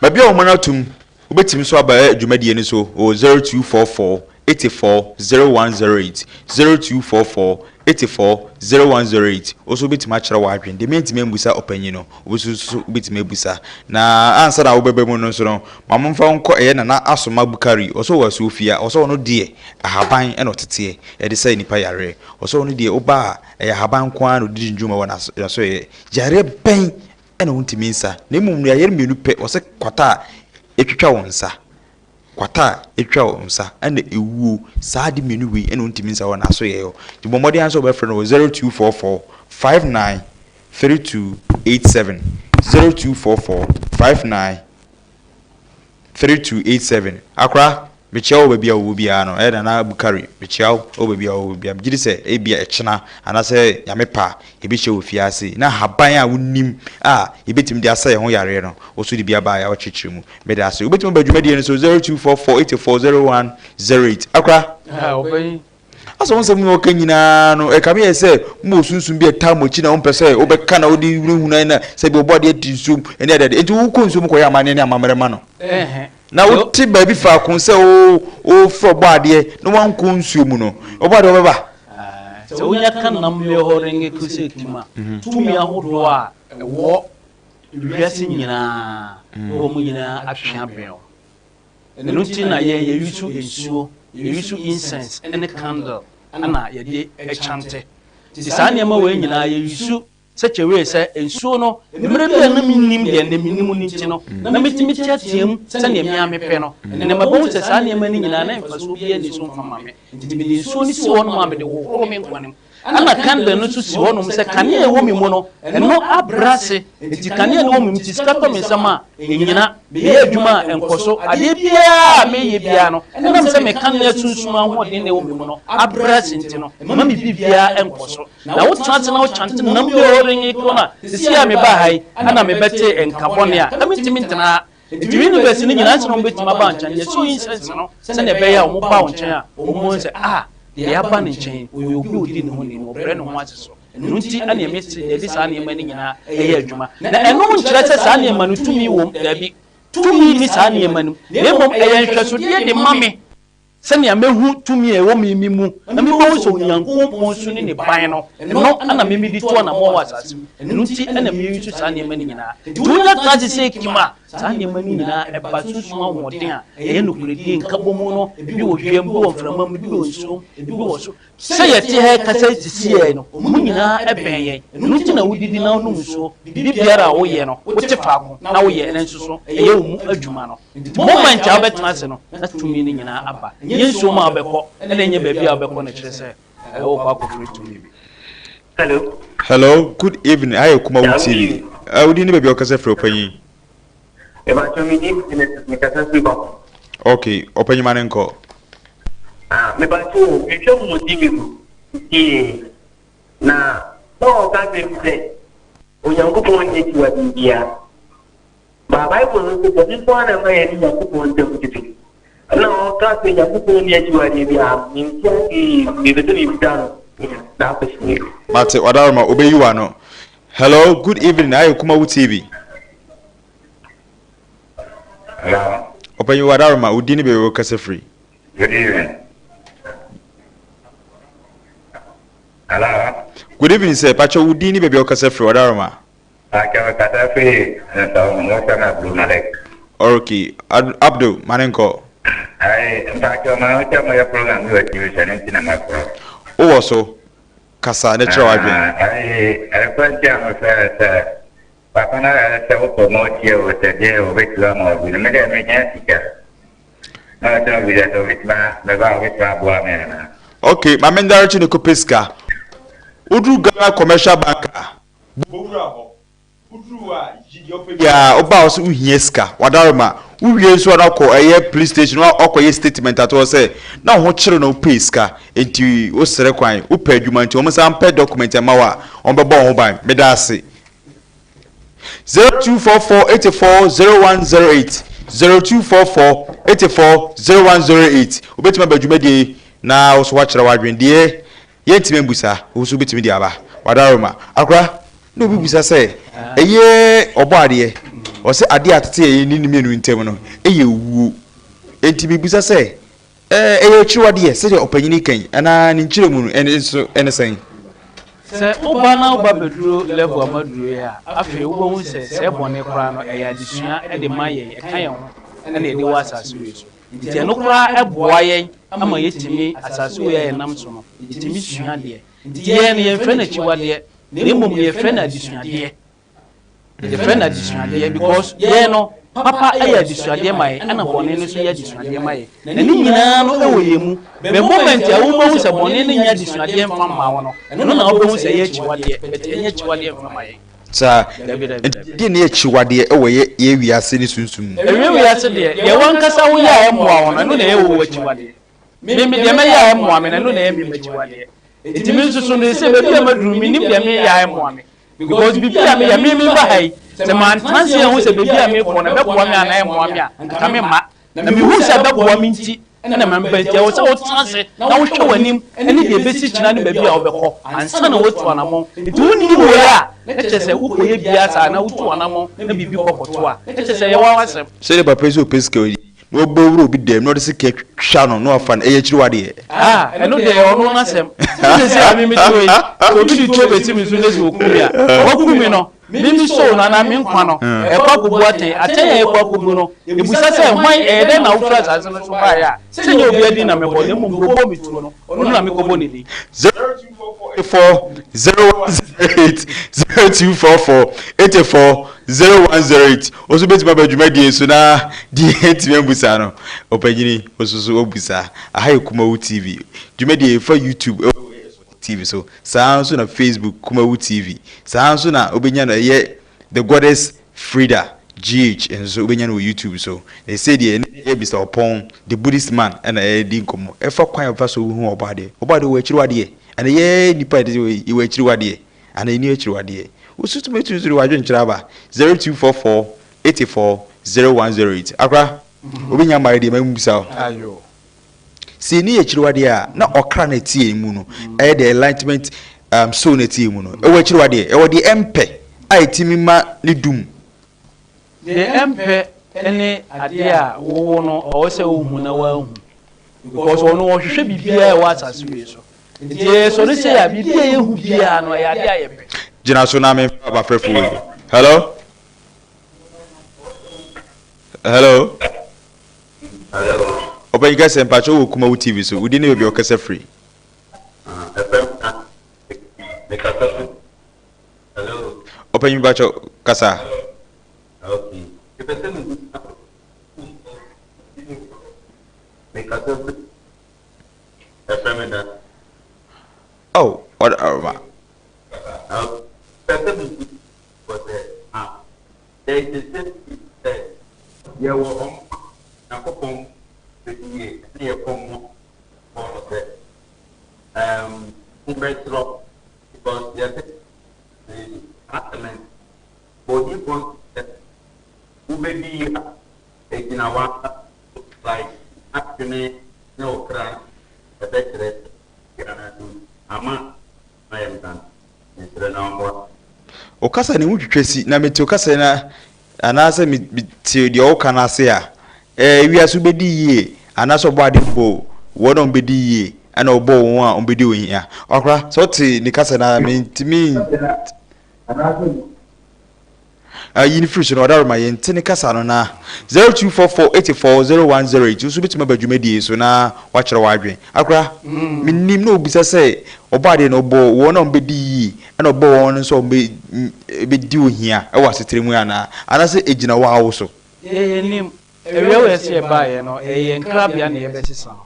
Baabi a wɔn atom, wobɛtumi nso aba dwumadie no so wɔ 0244 84 0108, 0244 84 0108. Wo nso wobɛtumi akyerɛ w'adwene. Deɛ mantumi ammisa ɔpanyin no, wo nso so wobɛtumi abisa. Na ansa na wobɛba mu no nso no, ma momfa wo nkɔ ɛyɛ Nana Asoma Bukari. Ɔsɛ ɔwɔ Asuofie a, ɔsɛ ɔno deɛ ahaban na ɔteteɛ. Yɛde sa nnipa yareɛ. Ɔsɛ ɔno deɛ woba a, ɛyɛ ahaban nko ara na ɔde di ne dwuma wɔ n'asoɛeɛ. Yareɛ bɛn na wontumi nsa? Na mmom no yareɛ mmienu pɛ, ɔsɛ kwata a ɛtwitwa wo nsa, kwata a ɛtwitwa wo nsa ɛna ɛwuo. Saa ade mmienu wei na wontumi nsa wɔ n'asoɛeɛ hɔ. Nti bɔ mmɔden ara sɛ wobɛfrɛ no wɔ 0244 59 32 87, 0244 59 3287 Akora, mekyia wo wɔ baabi a wowɔ biara no, ɛyɛ Nana Bukari, mekyia wo wɔ baabi a wowɔ biara. Megye di sɛ ebia ɛkyena anaasɛ Nyame pɛ a, yɛbɛhyia wɔ fiase na ahaban a wonim a yɛbɛtumi de asa yɛn ho yareɛ no, wo nso de bi aba a wɔkyerɛkyerɛ mu. Meda ase. Wobɛtumi aba dwumadie no so 0244840108. Akora! Ɔpanyin. Asɛ wo nsɛm a wɔka nyinaa no, ɛkame yɛ sɛ mowɔ sunsum bi a ɛtaa mo akyi na wompɛ sɛ wobɛka na wode hunahuna na sɛ bi ɔbɔ adeɛ te nsuom ne adeade. Enti wokɔ nsuom kɔyɛ amanneɛ ne amammerɛ ma no. Na wote baabi faako sɛ wofrɛ ɔbɔ adeɛ na woankɔ nsuo mu no, ɔbɔ adeɛ ɔbɛba. Sɛ wonya ka nam yɛ hɔ renge kose kuma, tumi ahodoɔ a ɛwɔ wiase nyinaa na wɔn nyinaa atwe abɛn wo. Ɛno nti na yɛn yɛyusu nsuo, yɛyusu incense ne candle na yɛde kyante. Nti saa nneɛma wei nyinaa yɛyusu such a way sɛ nsuo no, mmerɛ bi a na mennim deɛ nnɛ menim no nti no, na mɛtumi teateam sɛdeɛ me ara mepɛ no. Ɛnnɛ mabɛhu sɛ saa nneɛma no nyinaa na mfasoɔ biara nni so mfa ma me. Nti mede nsuo no si hɔnom a mede hohoro me nkwa no mu. Ɛna candle no nso si hɔnom sɛ kanea a ɛwɔ me mu no, ɛno abrɛ ase. Enti kanea no wɔ me mu nti sika tɔ me nsam a, ɛnnyina. Meyɛ adwuma a, ɛnkɔ so. Adeɛ biara a meyɛ biara no, ɛnam sɛ me kanea sunsum ahoɔden na ɛwɔ me mu no abrɛ ase nti no, ɛmma me biribiara nkɔ so. Na wotena ase na wokyante nam bi a ɔrenye kɔ no a, seesei a mebaa ha yi, ɛna mebɛtee nka bɔne a, na mentumi ntena ha. Enti universe no nyinaa nti na wɔbɛtumi aba wo nkyɛn. Yɛsɔ incense no sɛdeɛ ɛbɛyɛ a wɔba wo nkyɛn a, wɔbɛhu sɛ, ah, deɛ aba ne nkyɛn yi, ɔyɛ obi a ɔdi ne ho ni na ɔbrɛ ne ho ase so. Ɛno nti na yɛde saa nneɛma no nyinaa yɛ adwuma. Na ɛno nkyerɛ sɛ saa nneɛma no tumi wom, daabi. Tumi nni saa nneɛma no mu, na mmom ɛyɛ nhwɛsodeɛ de ma me sɛnea mɛhu tumi a ɛwɔ me me mu, na mebɛhu sɛ Onyankopɔn su ne ne ban no, ɛno na me mede tu anammɔn wɔ asase mu. Ɛno nti na meresu saa nneɛma no nyinaa. Nti wonya tena ase sɛ kim a, saa nneɛma no nyinaa ɛba sunsum ahoɔden a ɛyɛ nokorɛdie, nkabɔmu no, ebi wɔ wiem, ebi wɔ mframa mu, ebi wɔ nsuo mu, ebi wɔ soro. Sɛ yɛte ha rekasa yi sesei no, wɔn nyinaa bɛn yɛn. Ɛno nti na wodidi na wonom nsuo. Biribiara a woyɛ no, wote faako na woyɛ, nanso so ɛyɛ wo mu adwuma no. Nti moment a wobɛtena ase no, na tumi no nyinaa aba. Ɛnyɛ nsuo mu a wobɛkɔ, ɛna ɛnyɛ baabi a wobɛkɔ na ɛkyerɛ sɛ wokɔ akɔfrɛ tumi bi. Hello. Hello, good evening. Ayɛ Kumawu TV. Uh, wodi ne baabi a ɔkasa firi ɔpanyin. Mebakyɛ me din Genesis mekasa firi Bafo. Ok, ɔpanyin ma ne nkɔ. Ah, mebakyɛ o, mehwɛ mo TV so tie na na ɔka asɛm bi sɛ Onyankopɔn nyɛ akyiwadeɛ biara. Ba Bible no nso bɔne nko ara na ɛma yɛne Nyankopɔn ntam tete. Ɛna ɔka sɛ Nyankopɔn nni akyiwadeɛ biara, mente aseɛ yie, mepɛ sɛ mebisa no saa question yi. Mate, Wadaroma, obeyi w'ano. Hello, good evening, ayɛ Kumawu TV. Hello. Ɔpanyin Wadaroma, wo din ne baabi a wokasa firi. Good evening. Hello. Good evening sir, pakyɛ wo din ne baabi a wokasa firi, Wadaroma. Pakyɛ mekasa firi Nsawam, wɔfrɛ me Abdul Malik. Ok, Abdul, ma ne nkɔ. Aye, mpakyɛ mahu sɛ moyɛ program bi wɔ TV so ɛno nti na mafrɛ. Wowɔ so. Kasa na kyerɛ w'adwene. Ayi, ɛkwan nti a mefrɛ no sɛ, papa no ayɛ sɛ wopɛ ma ɔtie o, sɛ deɛ obɛtumi ama obi no, me deɛ mehia sika. Na ɔsɛ obi sɛ obɛtumi a, meba a obɛtumi aboa me anaa? Ok, ma me ndaretse no kɔpɛ sika. Woduru Ghana Commercial Bank a, bɔ wura hɔ. Woduru hɔ a, yi deɛ wopɛ biara, woba a wose wohia sika, wadaroma, wowie nso a na wakɔ ɛyɛ police station na wakɔyɛ statement ato hɔ sɛ na wo ho kyere no wopɛɛ sika nti wosrɛ kwan, wopɛ adwuma nti wɔn san pɛ document ma wo a wɔbɛbɔ wo ho ban. Meda ase. 0244 84 0108 0244 84 0108 Wobɛtumi aba dwumadie yi na wo nso woakyerɛ w'adwene deɛ Yɛntumi ambusa, wo nso wobɛtumi de aba. Wadaroma. Akora, na obi bisa sɛ, ɛyɛ Ɔbɔadeɛ? Ɔsɛ adeɛ a atete yɛn ne ne mmienu ntam no yɛ owuo. Enti mebisa sɛ, ɛyɛ akyiriwadeɛ sɛdeɛ ɔpanyin yi ka yi, anaa ne nkyerɛmu no ɛne nso ɛne sɛn? Sɛ woba na woba bɛduru level a maduru yi a, afei wobɛhu sɛ sɛɛ bɔne koraa no ɛyɛ adesua de ma yɛn, ɛka yɛn ho na yɛde wɔ asase wei so. Nti ɛno koraa boa yɛn ma yɛtumi, asase wei a yɛnam so no, yɛtumi sua adeɛ. Nti yɛn no yɛmfrɛ no akyiwadeɛ, na mmom no yɛfrɛ no adesuadeɛ. Yɛfrɛ no adesuadeɛ because yɛn no, papa yɛ adesuadeɛ ma yɛn, ɛna bɔne no nso yɛ adesuadeɛ ma yɛn. Na ne nyinaa no wɔ yɛn mu. The moment a wobɛhu sɛ bɔne no nyɛ adesuadeɛ mfa mma wo no, ɛno na wobɛhu sɛ ɛyɛ akyiwadeɛ, but ɛnyɛ akyiwadeɛ mfa ma yɛn. Saa. Dabi, dabi, Nti dabi. deɛn ne akyiwadeɛ wɔ yɛ yɛ wiase ne sunsum mu? Ɛwie wiase deɛ, deɛ w'ankasa woyɛ a ɛmmoa wo no, ɛno na ɛyɛ wo w'akyiwadeɛ. Me, me deɛ mɛyɛ a ɛmmoa me no, ɛno na ɛyɛ me m'akyiwadeɛ. Nti me nso so no, seesei baabi a maduru no, mennim deɛ meyɛ a ɛmmoa me. Because biribi a meyɛ, me meba ha yi, sɛ mantena ase anhu sɛ baabi a merekɔ no ɛbɛboa me anaa ɛmmoa me a, anka memma. Na mehuu sɛ ɛbɛboa me nti na maba nti, ɛwɔ sɛ wotena ase na wohwɛ w'anim ne deɛ ɛbɛsi kyena ne baabi a wobɛkɔ ansa na woatu anammɔn. Nti wonnim wei a, na kyerɛ sɛ wokɔyɛ biara saa na wotu anammɔn na biribi kɔ kɔto a, na kyerɛ sɛ ɛyɛ w'asɛm. Sɛdeɛ papa yi sɛ ɔpɛ sika yi na wabɔ wura obi dɛm na ɔde sika twa no na wafa no, ɛyɛ akyiriwadeɛ? Ah, ɛno deɛ ɛyɛ ɔno n'asɛm. Sɛ seesei a me mete hɔ yi, sɛ obi de tuo bɛsi me so na sɛ ɔku me a, waku me no, Me me soul no anaa me nkwa no, ɛkɔ akɔbu atɛn. Atɛn a ɛkɔ akɔbu no, ɛbusa sɛ, Hwan, ɛyɛ dɛn na wofiri asase no so baeɛ a? Sɛ ɛnyɛ obiara din na mebɔ, na mmom deɛ ɔbɔɔ me tuo no, ɔno na mekɔbɔ ne din. 0244 0108 0244 84 0108 Wo nso bɛtumi aba dwumadie yi so na deɛ yɛntumi ambusa no, ɔpanyini wo nso so woabusa. Aha yɛ Kumawu TV. Dwumadie yi fa YouTube wɔ TV so. Saa ara nso na Facebook Kumawu TV. Saa ara nso na wobɛnya no ɛyɛ The Goddess Frida GH nso wobɛnya no wɔ YouTube so. Na ɛsei deɛ ɛne yɛ Mister Ɔpɔn The Buddhist Man ɛna ɛredi nkɔmmɔ ɛfa kwan a wɔfa so hu ɔbɔadeɛ. Ɔbɔadeɛ ɔwɔ akyiriwadeɛ ana yɛ nnipa a yɛte sɛ yɛwɔ akyiriwadeɛ ana yɛnni akyiriwadeɛ. Wo nso tumi tumi de w'adwenkyerɛ aba 0244 84 0108. Akora, obi nya mmaeɛ deɛ ma memmisa wo. Ayo. Sɛ yɛnni akyiriwadeɛ a, na ɔkra no a ɛte yɛn mu no, ɛyɛ the enlightenment um, soul no a ɛte yɛn mu no, ɛwɔ akyiriwadeɛ, ɛwɔ deɛ ɛmpɛ a ɛtumi ma ne dum. Deɛ ɛmpɛ ne adeɛ a wo no ɔwɔ sɛ wohu na woanhu because ɔno ɔhwehwɛ biribiara a ɛwɔ asase wei so. Nti yɛsɔre sei a, biribi a yɛhu biara no ɛyɛ adeɛ a yɛpɛ. Gyina so na memfa abafrɛfo wei. Hello? Hello? Hello. Ɔpanyin kɛsɛ mpakyɛ wɔ Kumawu TV so. Wodi ne baabi a ɔkasa firi. Ɛfɛm na mekasa fi. Hello. Ɔpanyin mpakyɛ kasa. Okay. Mepɛ sɛ mebisa mekasa fi. Ɛfɛ me da. Oh, what aroma. Pɛ sɛ mebisa wɔ sɛ ah there is a safety sɛ yɛwɔ ɔmo Nyankopɔn bɛdi yie ɛne yɛ kɔn mu bɔ no sɛ um mobɛtwerɛ because yɛte asɛmɛ odiyifoɔ nso sɛ wobɛdi yie a ɛgyina w'ankasa so like adwene ne wo kra ɛbɛkyerɛ sɛ anaasɛ ama ayɛ me tan mesrɛ na ɔmmoa. Wo kasa no emu twitwa si, na mete wo kasa no anaasɛ mete deɛ woka no ase a, ɛɛ wiase wobɛdi yie anaasɛ ɔbɔ ade bɔ wɔn a wɔbɛdi yie ɛna ɔbɔ wɔn a wɔbɛdi ohia. Ɔkora sɛ wote ne kasa no a mentumi Ayi no firi so no ɔdaworo ma yɛnte ne kasa no na 0244 84 0108 nso bɛtumi aba dwumadie yi so na wakyerɛ w'adwene. Akora, menim na obisa sɛ ɔbɔ adeɛ no ɔbɔ wɔn a wɔbɛdi yie ɛna ɔbɔ wɔn nso a wɔbɛdi ohia wɔ asetena mu anaa? Anaasɛ ɛgyina wo ara wo so? Deɛ yɛnim, awia wei sɛ yɛbaeɛ no, ɛyɛ yɛn nkrabea na yɛbɛsesa no.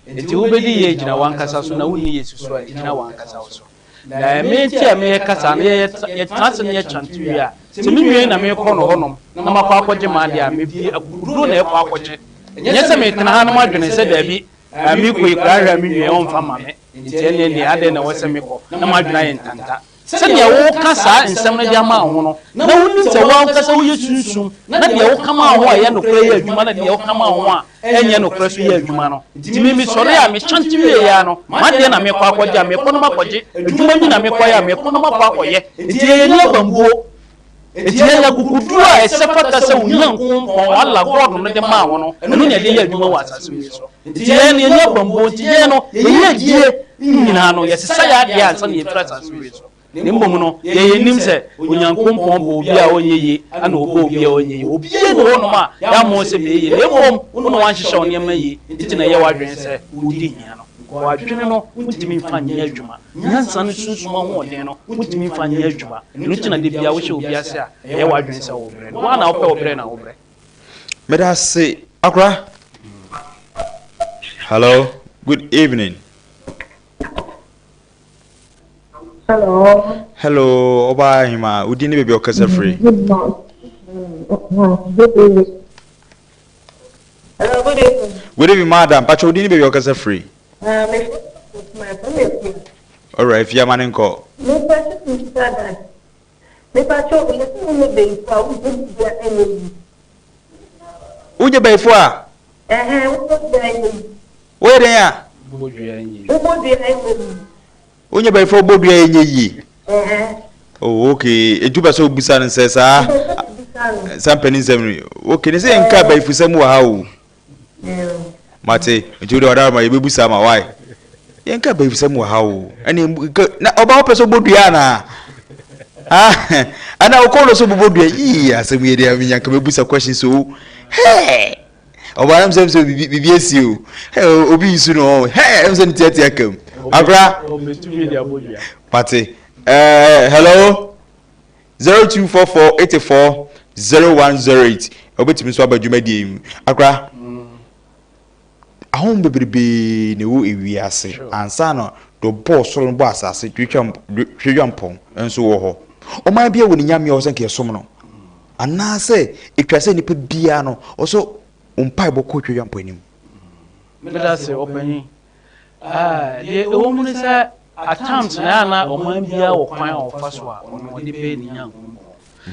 Enti wobɛdi yie gyina w'ankasa so na wonni yie nso so a, ɛgyina w'ankasa wo so. Na me nti a meyɛ saa no, yɛtena ase na yɛkyante wie a, sɛ me nua yi na merekɔ no hɔnom na makɔ akɔgye m'adeɛ a, mede akokoduro na ɛkɔ akɔgye. Ɛnyɛ sɛ metena ha na madwene sɛ daabi, merekɔ yi koraa ahwɛ a me nua yi ɔmfa mma me, nti ɛnneɛ deɛ adɛn na ɛwɔ sɛ mekɔ na m'adwene ayɛ ntanta. Sɛdeɛ woreka saa nsɛm no de ama wo ho no, na wonim sɛ wo ankasa woyɛ sunsum, na deɛ woka ma wo ho a ɛyɛ nokorɛ yɛ adwuma na deɛ woka ma wo ho a ɛnyɛ nokorɛ so yɛ adwuma no. Nti me mesɔre a, mekyante wieeɛ ara no, m'adeɛ na mekɔ akɔgye a, mekɔ na makɔgye, adwuma bi na mekɔyɛ a, mekɔ na makɔ akɔyɛ. Nti yɛnni abambuo. Nti yɛyɛ akokoduro a ɛsɛ fata sɛ wo Nyankompɔn, Allah, God no de maa wo no, ɛno na yɛde yɛ adwuma wɔ asase wei so. Nti yɛn no, yɛnni abambuo. Nti yɛn no, yɛn yiedie nyinaa no, yɛsesa yɛn adeɛ ansa na yɛfiri asase wei so. Na mmom no, yɛn yɛnim sɛ Onyankompɔn bɔ obi a ɔnyɛ yie, ɛna ɔbɔ obi a ɔnyɛ yie. Obiara nni hɔnom a yɛammɔ wo sɛ bɛyɛ yie, na mmom wo na woanhyehyɛ wo nneɛma yie nti na ɛyɛ w'adwene sɛ wodi hia no. W'adwene no wontumi mfa nyɛ adwuma. Nyansa ne sunsum ahoɔden no wontumi mfa nyɛ adwuma. Ɛno nti na da biara wohyɛ obi ase a, ɛyɛ w'adwene sɛ wobrɛ no. Wo ara na wopɛ wo brɛ na wobrɛ. Meda ase akora. Hello, good evening. Hello. Hello, ɔbaa ahema, wo din ne baabi a ɔkasa firi? Good evening. Hello, good evening. Good evening, madam. Pacho, wo din ne baabi a ɔkasa firi? Uh, me my phone is All right, fia ma ne nkɔ. Me pacho me sada. Me pacho me si me beifo a wo dua enye yi. Wonyɛ bayifo a? Ɛhɛn, wobɔ dua enye yi. Woyɛ dɛn a? Wobɔ dua enye yi. Wobɔ dua enye yi. Wonyɛ bayifo a wobɔ dua enye yie? Ɛhɛn. Oh, okay. Etu pɛ sɛ obisa no sɛ saa saa mpanin nsɛm no. Okay, ne sɛ yɛnka bayifosɛm wɔ ha o. Mate, nti wode ɔdara ma yɛbɛbu saa ma why? Yɛnka bayifosɛm wɔ ha o. Ɛne na ɔba wopɛ sɛ wobɔ dua anaa? Ah, ana wokɔ no so bobɔ dua yii asɛm yɛ deɛ menya nka mɛbu sa question so. Hey! Ɔba nam sɛ sɛ biribi asi o. Hey, obi nsu no hey, ɛm sɛ ne tiatia kam. Akora. Mate. Uh, hello. 0244 84 0108 wobɛtumi nso aba dwumadie yi mu akora ahom bebrebe na ɛwɔ ewiase ansa na deɛ ɔbɔɔ soro no bɔ asase twetwa mpɔn nso wɔ hɔ ɔman bi wɔ ne nyame a ɔsɛ nka yɛsom no anaasɛ ɛtwa sɛ nipa biara no ɔsɛ mpaebɔ kɔ twetwa mpɔn anim. Meda se ɔpanyin. Deɛ ɛwɔ mu ne sɛ at times na ɛyɛ a na ɔman biara wɔ kwan a ɔfa so a ɔno ɔde bɛyɛ ne Nyankopɔn.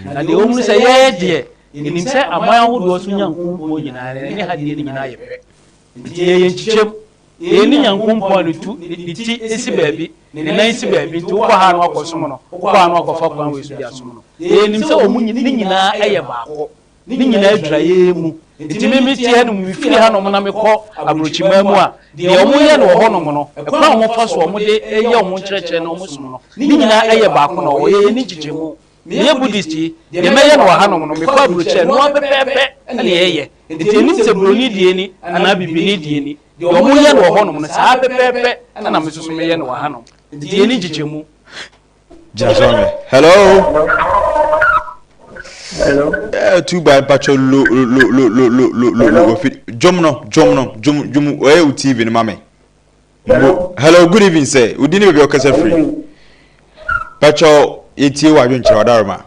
Na deɛ ɛwɔ mu ne sɛ yɛn deɛ yɛnim sɛ aman ahodoɔ so Nyankopɔn nyinaa no ɛne ha deɛ no nyinaa yɛ pɛ. Nti yɛyɛ nkyekyɛm. Yɛn ne Nyankopɔn a ne tu ne ti si baabi, ne nan si baabi nti wokɔ ha na wakɔsom no, wokɔ ha na wakɔfa kwan wei so de asom no. Yɛnim sɛ wɔn ne nyinaa yɛ baako. Ne nyinaa dwira yɛn mu. Nti me mete hanom, mefiri hanom na mekɔ aburokyiman mu a, deɛ wɔyɛ no wɔ hɔnom no, ɛkwan a wɔfa so a wɔde yɛ wɔn nkyerɛkyerɛ ne wɔn som no, ne nyinaa yɛ baako na wɔyɛ yɛn nkyekyɛmu. Meyɛ Buddhist yi, deɛ mɛyɛ no wɔ hanom no, mekɔ aburokyire a, ɛno ara pɛpɛɛpɛ na yɛyɛ. Nti ɛnnim sɛ buroni deɛ ni anaa bibini deɛ ni. Deɛ wɔyɛ no wɔ hɔnom no, saa ara pɛpɛɛpɛ na me nso so meyɛ no wɔ hanom. Nti yɛnni nkyekyɛmu. Gyina so ma me. Hello. Hello. Eh, tu ba mpacho lo lo lo lo lo lo lo lo ofi dwom no dwom no dwom dwom ɛyɛ wo TV no ma me. Hello. Hello, good evening sir. Udi ne baabi ɔkasa firi. Mpacho yɛtie wɔ adwenkyerɛ wadaroma.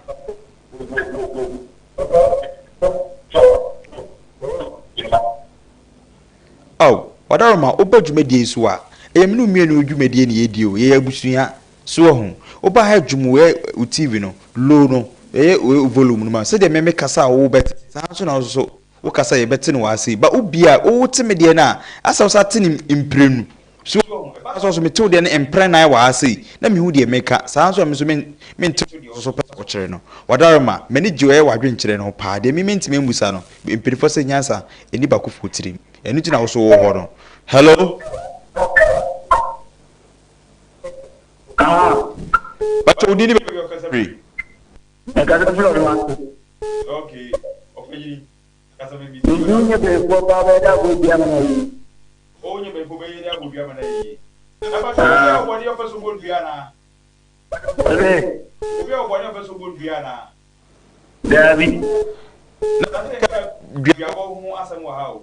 Ao, wadaroma woba dwumadie yi so a, ɛyɛ me ne wo mmienu dwumadie na yɛdi o, yɛyɛ abusua. So wahu? Woba ha dwom wɛ wo TV no, low no, ɛyɛ wɛ volume no ma sɛdeɛ me me kasa a wo bɛte, saa nso na wo nso wo kasa yɛbɛte no wɔ ha sei. Ba wo bia wo te me deɛ no a, asɛ wo sa te no mprenu. So wahu? Ɛba saa nso mete wo deɛ no mprɛnan wɔ ha sei, na mehu deɛ meka. Saa nso a me nso me mente wo deɛ wo nso pɛ sɛ wokyerɛ no. Wadaroma, m'ani gye ɛyɛ w'adwenkyerɛ no ho paa. Deɛ me mentumi ammusa no, mpanimfoɔ sɛ nyansa ɛnni bakofoɔ tirim. Ɛno nti na wo nso wowɔ hɔ no. Hello? Bàtà wo din ni baabi a ɔkasa firi. Ɛkasa firi ɔno ase. Okay, ɔpanyin kasa mi bi. Nti wonyɛ bɛyifoɔ paa bɛyɛ dɛ abɔ dua ma no ayie. O wonyɛ bɛyifoɔ bɛyɛ dɛ abɔ dua ma no ayie. Na bàtà obi a ɔbɔ ne ɔpɛ so bɔ dua anaa? Ɔsɛ. Obi a ɔbɔ ne ɔpɛ so bɔ dua anaa? Daabi. Na sɛ nka duabɔ ho asɛm wɔ ha o.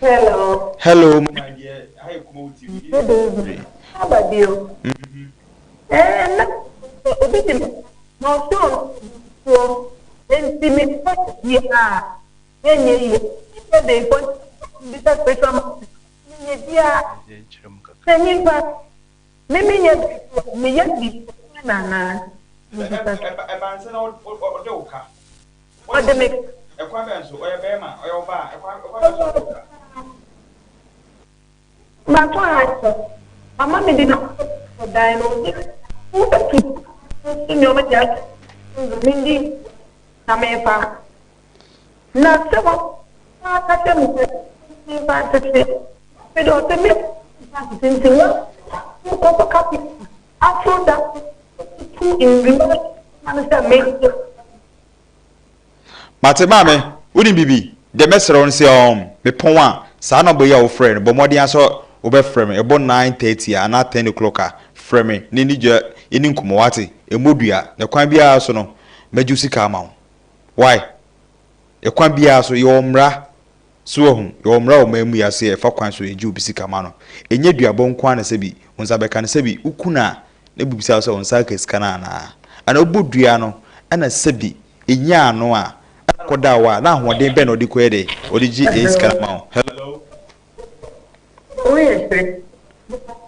Hello. Hello. Good evening. Aba bio. Eh, na obi di na ɔsɛ ɔno nti me kɔ bi a ɛnyɛ yie. Sɛ bɛyifo bisa spiritual master menyɛ bi a sɛ nyimpa me menyɛ bɛyifo meyɛ bi na anaa. Ɛba nsɛ na ɔde wo ka. Ɔde me. Ɛkwan bɛn so? Ɔyɛ bɛrima? Ɔyɛ ɔbaa? Ɛkwan ɛkwan bɛn so ɔde wo ka? Matɔ akyɛ. Mama me de na dan no. Wobɛtu so nneɛma de ato mendi na memfa. Na sɛ wɔaka kyerɛ me sɛ memfa ntete. Afei de ɔsɛ me mfa ntete nti wɔkɔkɔ kapita aforo da tu nnua ma no sɛ mente. Mate maame, wonim biribi? Deɛ mɛsrɛ wo ne sɛ um, mepɔn a, saa nɔmba yi a wofrɛɛ no, bɔ mmɔden ara sɛ wobɛfrɛ me. Ɛbɔ 9:30 a anaa 10 o'clock a, frɛ me na yɛnni dwa, yɛnni nkɔmmɔ, woate? Ɛmmɔ dua, na kwan biara so no, mɛgye wo sika ama wo. Wai? Ɛkwan biara so, yɛwɔ mmara. So wahu? Yɛwɔ mmara wɔ ɔman mu yi ase a ɛfa kwan so yɛgye obi sika ma no. Ɛnyɛ duabɔ nko ara na sɛbi wo nsa bɛka no, sɛbi wo kunu a na bibisa wo sɛ wo nsa aka sika no anaa? Anaa wobɔ dua no ɛna sɛbi ɛnya ano a ɛna kɔda hɔ a na ahoɔden bɛn na ɔde kɔyɛ dɛ ɔde gye ɛyɛ sika no ma wo? Hello? Woyɛ sɛ.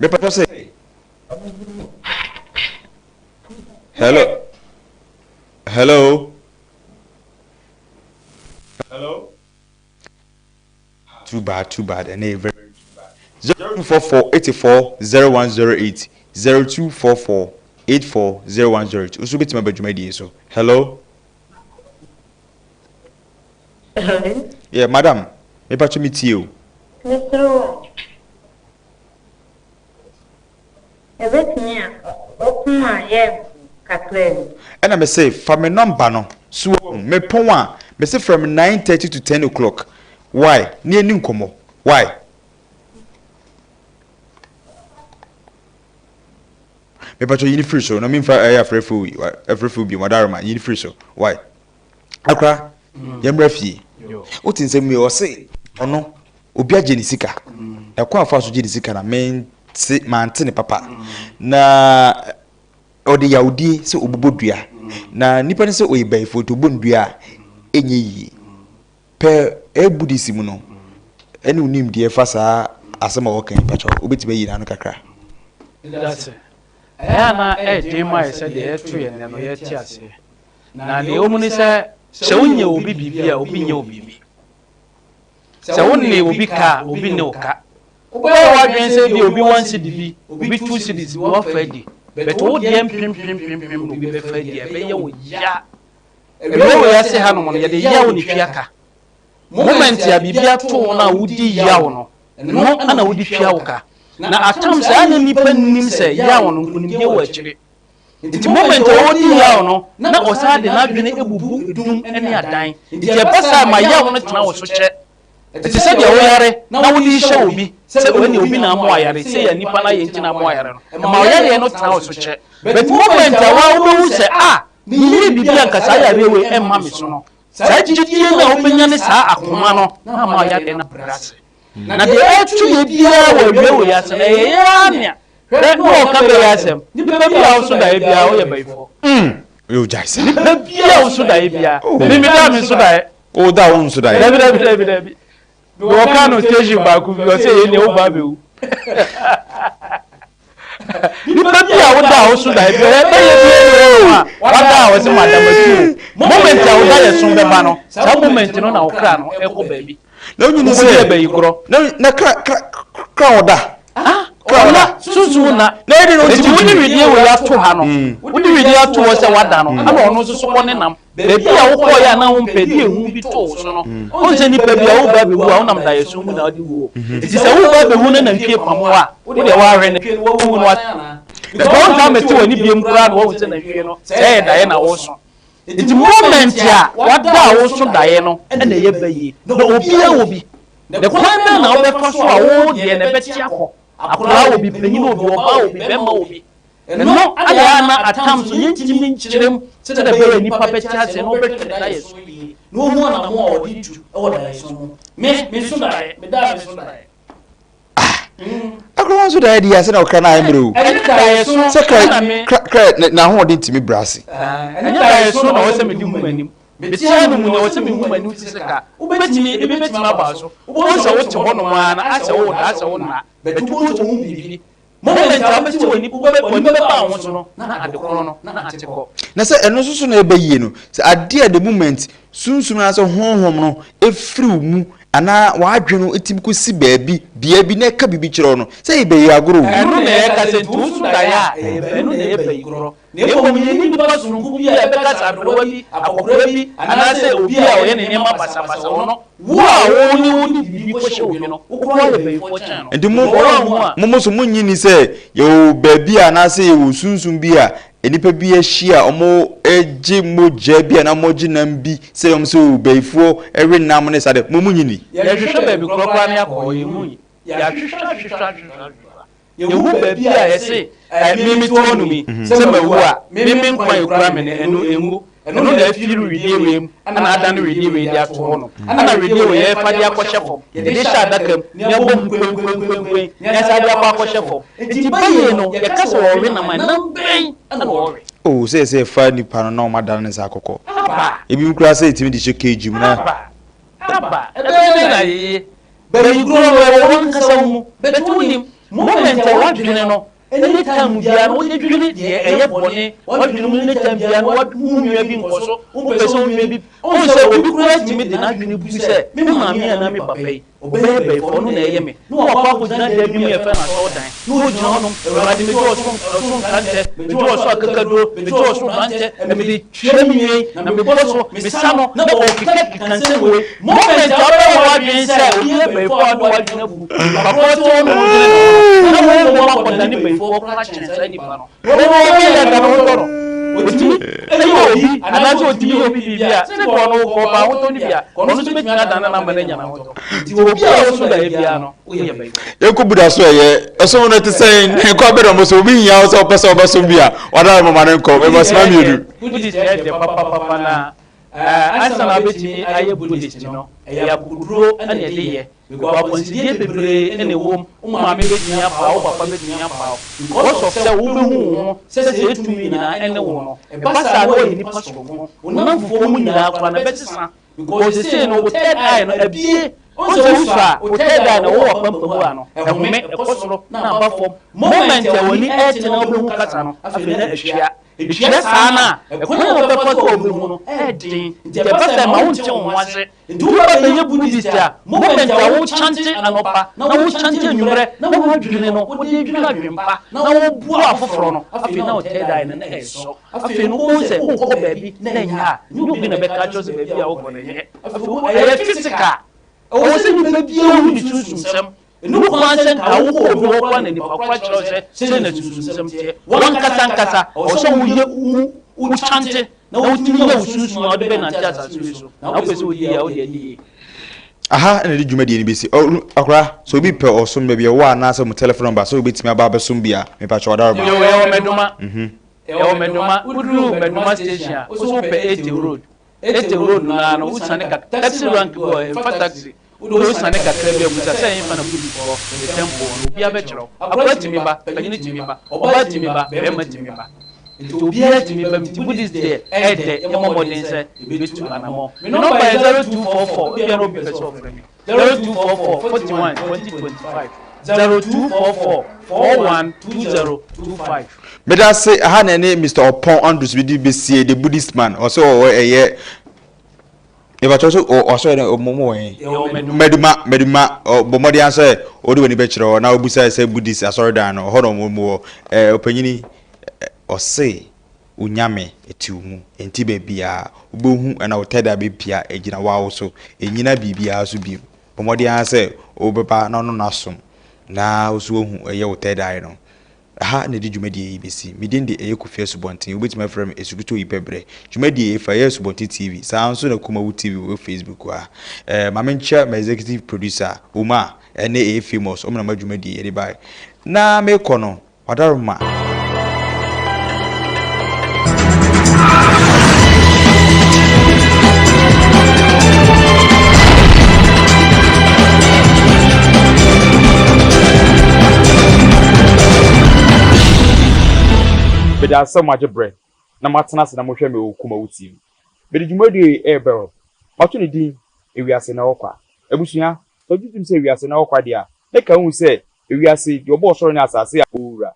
Mepatɔ sɛ. Hello? Hello? Hello? Too bad, too bad, ɛnɛ yɛ very too bad. 0244 84 0108 0244 84 0108 nso bɛtumi aba dwumadie so. Hello? Hello? Yeah, madam, mepatwo me tie o. Mesrɛ wo. Ɛbɛtumi a ɔko a yɛ kakraa bi. Ɛna me se fa me number no so wahu me pɔn a me se frɛ me 9:30 to 10 o'clock why ne yɛni nkɔmmɔ why. Mepatwɔ yi ne firi so na memfa ɛyɛ afrɛfo yi afrɛfo bi wadaroma yi ne firi so why akora yɛmmra fie wote nsɛm yi ɔse ɔno Obi agye ne sika. Ɛkwan a ɔfa so gye ne sika na mente mante ne papa. Na ɔde yawdie sɛ ɔbobɔ dua. Na nipa no sɛ ɔyɛ bayifoɔ nti ɔbɔ no dua a ɛnyɛ yie. Pɛ ɛyɛ Buddhist mu no ɛne wo nimdeɛ fa saa asɛm a wɔka yi mpakyɛw wobɛtumi ayi n'ano kakra. Medase. Ɛyɛ a na ɛyɛ den ma yɛ sɛ deɛ ɛreto yɛn nnɛ no yɛte aseɛ. Na deɛ ɛwɔ mu ne sɛ, sɛ wonyɛ obi biribi a, obi nyɛ wo biribi. Sɛ wo ne obi ka a, obi ne wo ka. Wobɛyɛ w'adwene sɛ ebia obi one cedi bi, obi two cedis bi wafa adi, but wo deɛ mpempem mpempem na obi bɛfa adi a, ɛbɛyɛ wo ya. Awia wei ase hanom no, yɛde yaw na ɛtua ka. Moment a biribi ato wo no a wodi yaw no, ɛno na wode tua wo ka. Na at times ɛyɛ a na nnipa nnim sɛ yaw no, nkonimdie wɔ akyire. Nti moment a ɔredi yaw no, na ɔsan de n'adwene bubu dum ne adan. Nti ɛba saa a, ma yaw no tena wo so kyɛ. Ɛte sɛ deɛ woyare na wode rehyɛ obi sɛ wei deɛ obi na ama wayare, sei a nnipa no ayɛ nti na ama wayare no, ɛma wo yareɛ no tena wo so kyɛ. But moment a wo ara wobɛhu sɛ ah, meyɛɛ biribi a anka saa yareɛ wei ɛmma me so no, saa gyidie no a wobɛnya ne saa akoma no na ama wo yareɛ no abrɛ ase. Na deɛ ɛreto yɛ biara wɔ awia wei ase no, ɛyɛ yɛn ara nea Hwɛ na ɔka bɛyɛ asɛm. Nipa bi a woso daeɛ biara woyɛ bayifoɔ. Mm. Yo gyae saa. Nipa bi a woso daeɛ biara. Oh. Me me da me nso daeɛ. O da wo nso daeɛ. Dabi dabi dabi dabi. Wɔka no station baako bi ɔsɛ yɛ nea wo ba bɛwu. Nipa bi a woda a woso daeɛ biara ɛbɛyɛ bi ɛne wɔn a wada a wɔsɛ madam atuo. Moment a woda yɛ so bɛba no saa moment no na wo kra no ɛkɔ baabi. Na wonyini sɛ Wobɛdi abayi korɔ. Na na kra kra kra ɔda. Ah, ɔna sunsun na. Na ɛdi na Eti ɔntumi wode ntumi. wedeɛ wei ato ha no, Mm. wode wedeɛ ato hɔ sɛ wada no, ɛna ɔno nso so kɔ ne nam. Baabi a wokɔeɛ a na wompɛ de ehu bi too wo so no, wohu sɛ nipa bi a woreba abɛwu a wonam daeɛso mu na wode wuo. Eti sɛ woreba abɛwu na nantwie pam wo a, wo deɛ woahwɛ nantwie no wawu no wasan anaa? Because wonsan mmɛte w'ani biom koraa na woahu sɛ nantwie no sɛ ɛyɛ daeɛ na woreso. Nti moment a wada a woso daeɛ no na ɛyɛ bayie. Na obiara wɔ bi. Na kwan bɛn na wobɛfa so a wo deɛ no ɛbɛte akɔ? Akwadaa wɔ bi, panyin wɔ bi, ɔbaa wɔ bi, bɛrima wɔ bi. Ɛno na ɛyɛ a na at times no yɛntumi nkyerɛ mu sɛdeɛ ɛbɛyɛ a nnipa bɛte aseɛ na wɔbɛhwɛ ne daeɛso yie na wɔhu anammɔn a ɔde tu wɔ daeɛso mu. Me, menso daeɛ, meda a menso daeɛ. Ah! Akora nso daeɛ deɛ asɛ na ɔkra no ayɛ mmerɛ o. Ɛnyɛ daeɛso Sɛ kra na me. kra kra n'ahoɔden tumi brɛ ase. Ɛnyɛ daeɛso na ɔwɔ sɛ mede hu m'anim. Mete hanom nea ɔwɔ sɛ mehu m'anim te sɛ ka. Wobɛtumi, ebi bɛtumi aba so. Wobɛhu sɛ wote hɔnom ara na asɛ woreda, asɛ wonna, but wobɛhu sɛ wohu biribi. Moment a wobɛte w'ani, wobɛ, w'ani bɛba wo ho so no, na ade korɔ no, na ate kɔ. Na sɛ ɛno nso so na ɛba yie no, sɛ adeɛ a the moment sunsum anaasɛ honhom no firi wo mu anaa w'adwene no tumi kɔsi baabi, bea bi na ɛka biribi kyerɛ wo no, sɛ ɛyɛ bayi agorɔ o. Ɛno na yɛka sɛ nti wo so daeɛ a, ɛyɛ ba, ɛno na ɛyɛ bayi korɔ. Na mmom yɛnni nnipa sononko bi a ɛbɛka sɛ aberewa bi, akɔkoraa bi, anaasɛ obi a ɔyɛ ne nneɛma basabasa wɔ no. Wo a wo ne wo de biribi kɔhyɛ obi no, wo koraa yɛ bayifoɔ kyɛn no. Nti mo, Because woanhu a. mo nso monnye nni sɛ yɛwɔ baabi a anaasɛ yɛwɔ sunsum bi a nnipa bi ahyia a wɔgye mogya bi anaa wɔgye nam bi sɛ wɔn sɛ o bayifoɔ we nam ne saa de, mo monnye nni? Yɛhwehwɛ baabi korɔ koraa na yɛakɔ hɔ, yɛnhui. Yɛahwehwɛ ahwehwɛ ahwehwɛ ahwehwɛ. Yɛhu baabi a yɛse, Ɛ, me mete hɔnom yi, sɛ mawu a, me me nkwa a ɛkura me no, ɛno ɛnwu. Ɛno na afiri wedeɛ wei mu na adane wedeɛ wei de ato hɔnom. Ɛna wedeɛ wei yɛfa de akɔhyɛ fam, yɛde hyɛ adaka mu na yɛbɔ mu kwenkwenkwenkwen na yɛsan de akɔ akɔhyɛ fam. Nti bayie no, yɛka sɛ wɔwe nam a, nam bɛn na wɔwe? Oh, sɛ sɛ yɛfa nipa no na wɔn adane ne nsa akɔkɔ. Aba. Ebinom koraa sɛ yɛtumi de hyɛ cage mu na. Aba. Aba. Ɛbɛyɛ dɛn na yɛyɛ? Baabi korɔ no ɛwɔ w'ankasa wo mu but wonnim. Moment a w'adwene no any time biara no wode dwene deɛ ɛyɛ bɔne w'adwene mu any time biara no wo nua bi nkɔ so wompɛ sɛ wo nua bi wohu sɛ obi koraa tumi de n'adwene bu sɛ me maame anaa me papa yi ɔbɛyɛ bɛyifoɔ ɔno na ɛyɛ me na wakɔ akɔgyina dan bi mu yɛfrɛ no asɔredan na ɔgyina hɔnom Awurade megye ɔso ɔso nkrantɛ megye ɔso akakaduro megye ɔso brankyɛ na mede Hwɛ me nua yi, na mebɔ so, mesa no, na ɔrekekakeka nsɛm wei. Moment a wobɛyɛ w'adwene sɛ obi yɛ bayifoɔ a wode w'adwene abu nipa korɔ te hɔ na wodwene ne ho no, na wo mmom akɔdane bayifoɔ koraa kyɛn saa nipa no. Wo no ɔbɛyɛ anka ne ho tɔ no. Ɔtumi yɛ obi anaasɛ ɔtumi yɛ obi biribi a, sɛ nka ɔno ɔpɛ ahotɔ no bi a, ɔno nso bɛtumi adane no ama no anya n'ahotɔ. Nti obi a woso daeɛ biara no, woyɛ bayifoɔ. Yɛnkɔ Buddha so ɛyɛ ɛsom no te sɛn nkɔ abɛdɛ ɔmo so obi hia wo sɛ ɔpɛ sɛ ɔbɛsom bi a wadara mama no nkɔ mema sima mmienu. Buddhist yɛ dɛ papapapa na ansa na wobɛtumi ayɛ Buddhist no ɛyɛ akokoduro na ɛde yɛ because akwansideɛ bebree na ɛwɔ mu, wo maame bɛtumi apaw wo, wo papa bɛtumi apaw because of sɛ wobɛhu wo ho sɛ sɛ tumi nyinaa ɛne wo no, ɛba saa na woayɛ nipa soronko, wo nnamfofoɔ mu nyinaa koraa no ɛbɛsesa because sesei no wo third eye no abue. Wohu sɛ wosua a, wo third eye no ɛwɔ w'apampam a no, ɛhome, ɛkɔ soro na aba fam. Moment a w'ani ɛrete na wobɛhu kasa no, afei na atwia. Ɛtwia saa no a, ɛkwan a wobɛfa so a wobɛhu no, ɛyɛ den. Nti ɛba sɛ ɛma wonte wo ho ase. Nti woba bɛyɛ Buddhist a, moment a wo chante anɔpa na wo chante anwummerɛ na w'adwene no wode dwene adwene pa na woboa afoforɔ no, afei na wo third eye no na ɛresɔ. Afei no wobɛhu sɛ worekɔ baabi na ɛnyɛ a, ɛnyɛ obi na ɛbɛka akyerɛ wo sɛ baabi a worekɔ no ɛnyɛ. Afei wo, ɛyɛ physical. Ɛwɔ sɛ nipa biara hu ne sunsumsɛm. Ɛnni kwan sɛ nka wokɔ obi hɔ koraa na nipa koro akyerɛ wo sɛ sei na sunsumsɛm teɛ. W'ankasa ankasa, ɛwɔ sɛ woyɛ wo wo kyante na wotumi nya wo sunsum a wode bɛnante asase wei so. Na wopɛ sɛ wodi yie a, wode adi yie. Aha na yɛde dwumadie no bɛsi. Ɔ, akora, sɛ obi pɛ ɔsom baabi a ɛwɔ anaasɛ mo telephone number sɛ obɛtumi aba abɛsom bi a, mepakyɛ ɔdaroma. Yo, yɛwɔ Mɛdoma. Yɛwɔ Mɛdoma. Woduru Mɛdoma station a, wo so wopɛ Ete Road. Ete road no ara no, wosiane kak taxi rank bi wɔ hɔ, mfa taxi, wode wosiane kakra bi a, busa sɛ ɛhefa na Buddhist hɔ ne temple wɔ no, obiara bɛkyerɛ wo. Akwadaa tumi ba, panyini tumi ba, ɔbaa tumi ba, barima tumi ba. Nti obiara tumi ba, nti Buddhist deɛ ɛyɛ dɛ, yɛmmɔ mmɔden sɛ yɛbɛtu anamɔn. Me nɔmba yɛ 0244, ebia na obi pɛ sɛ ɔfrɛ me. 0244 41 20 25 0244 41 20 25. Medase aha na ɛne Mister Ɔpɔn Andrews bi de besie the Buddhist man ɔsɛ ɔwɔ ɛyɛ ìbàtɔ so ɔsɔ yɛ ɔmo mo wɔ yɛn mɛduma mɛduma ɔbɔ mmɔden asɛ ɔde w'ani bɛkyerɛ hɔ na ɔbusa sɛ Buddhist asɔredan no ɔhɔ na ɔmo mu wɔ ɛɛ ɔpanyini ɔse Onyame te wo mu, enti baabiara wobɛhu anaa wo tɛda bɛpia agyina wo so, ɛnnyina biribiara so bio. Bɔ mmɔden ara sɛ wobɛba na ɔno no asom na wo nso woahu ɛyɛ wo third eye no. Ɛha na yɛde dwumadie yi bɛsi. Me din de ɛyɛ Kofi Asubɔnten, wobɛtumi afrɛ me Asukuto Yi Pɛbrɛ. Dwumadie yi fa ɛyɛ Asubɔnten TV, saa ara nso na Kumawu TV wɔ Facebook ha. Ɛɛ ma menkyia my executive producer, Omar, ɛne ɛyɛ Famous, wɔn na ma dwumadie yi yɛde baeɛ. Na mekɔ no, Ɔdaroma. Meda ase sɛ moagye berɛ na moatena ase na mohwɛ me wɔ Kumawu TV. Mede dwumadie yi rebrɛ wo. Mato ne din Ewiase Na Ɛwɔ Kwa. Abusua, sɛ wogye tom sɛ wiase na ɛwɔ kwa deɛ a, na ka hu sɛ ewiase, deɛ ɔbɔɔ ɔsoro ne asase a ɔwɔ wura.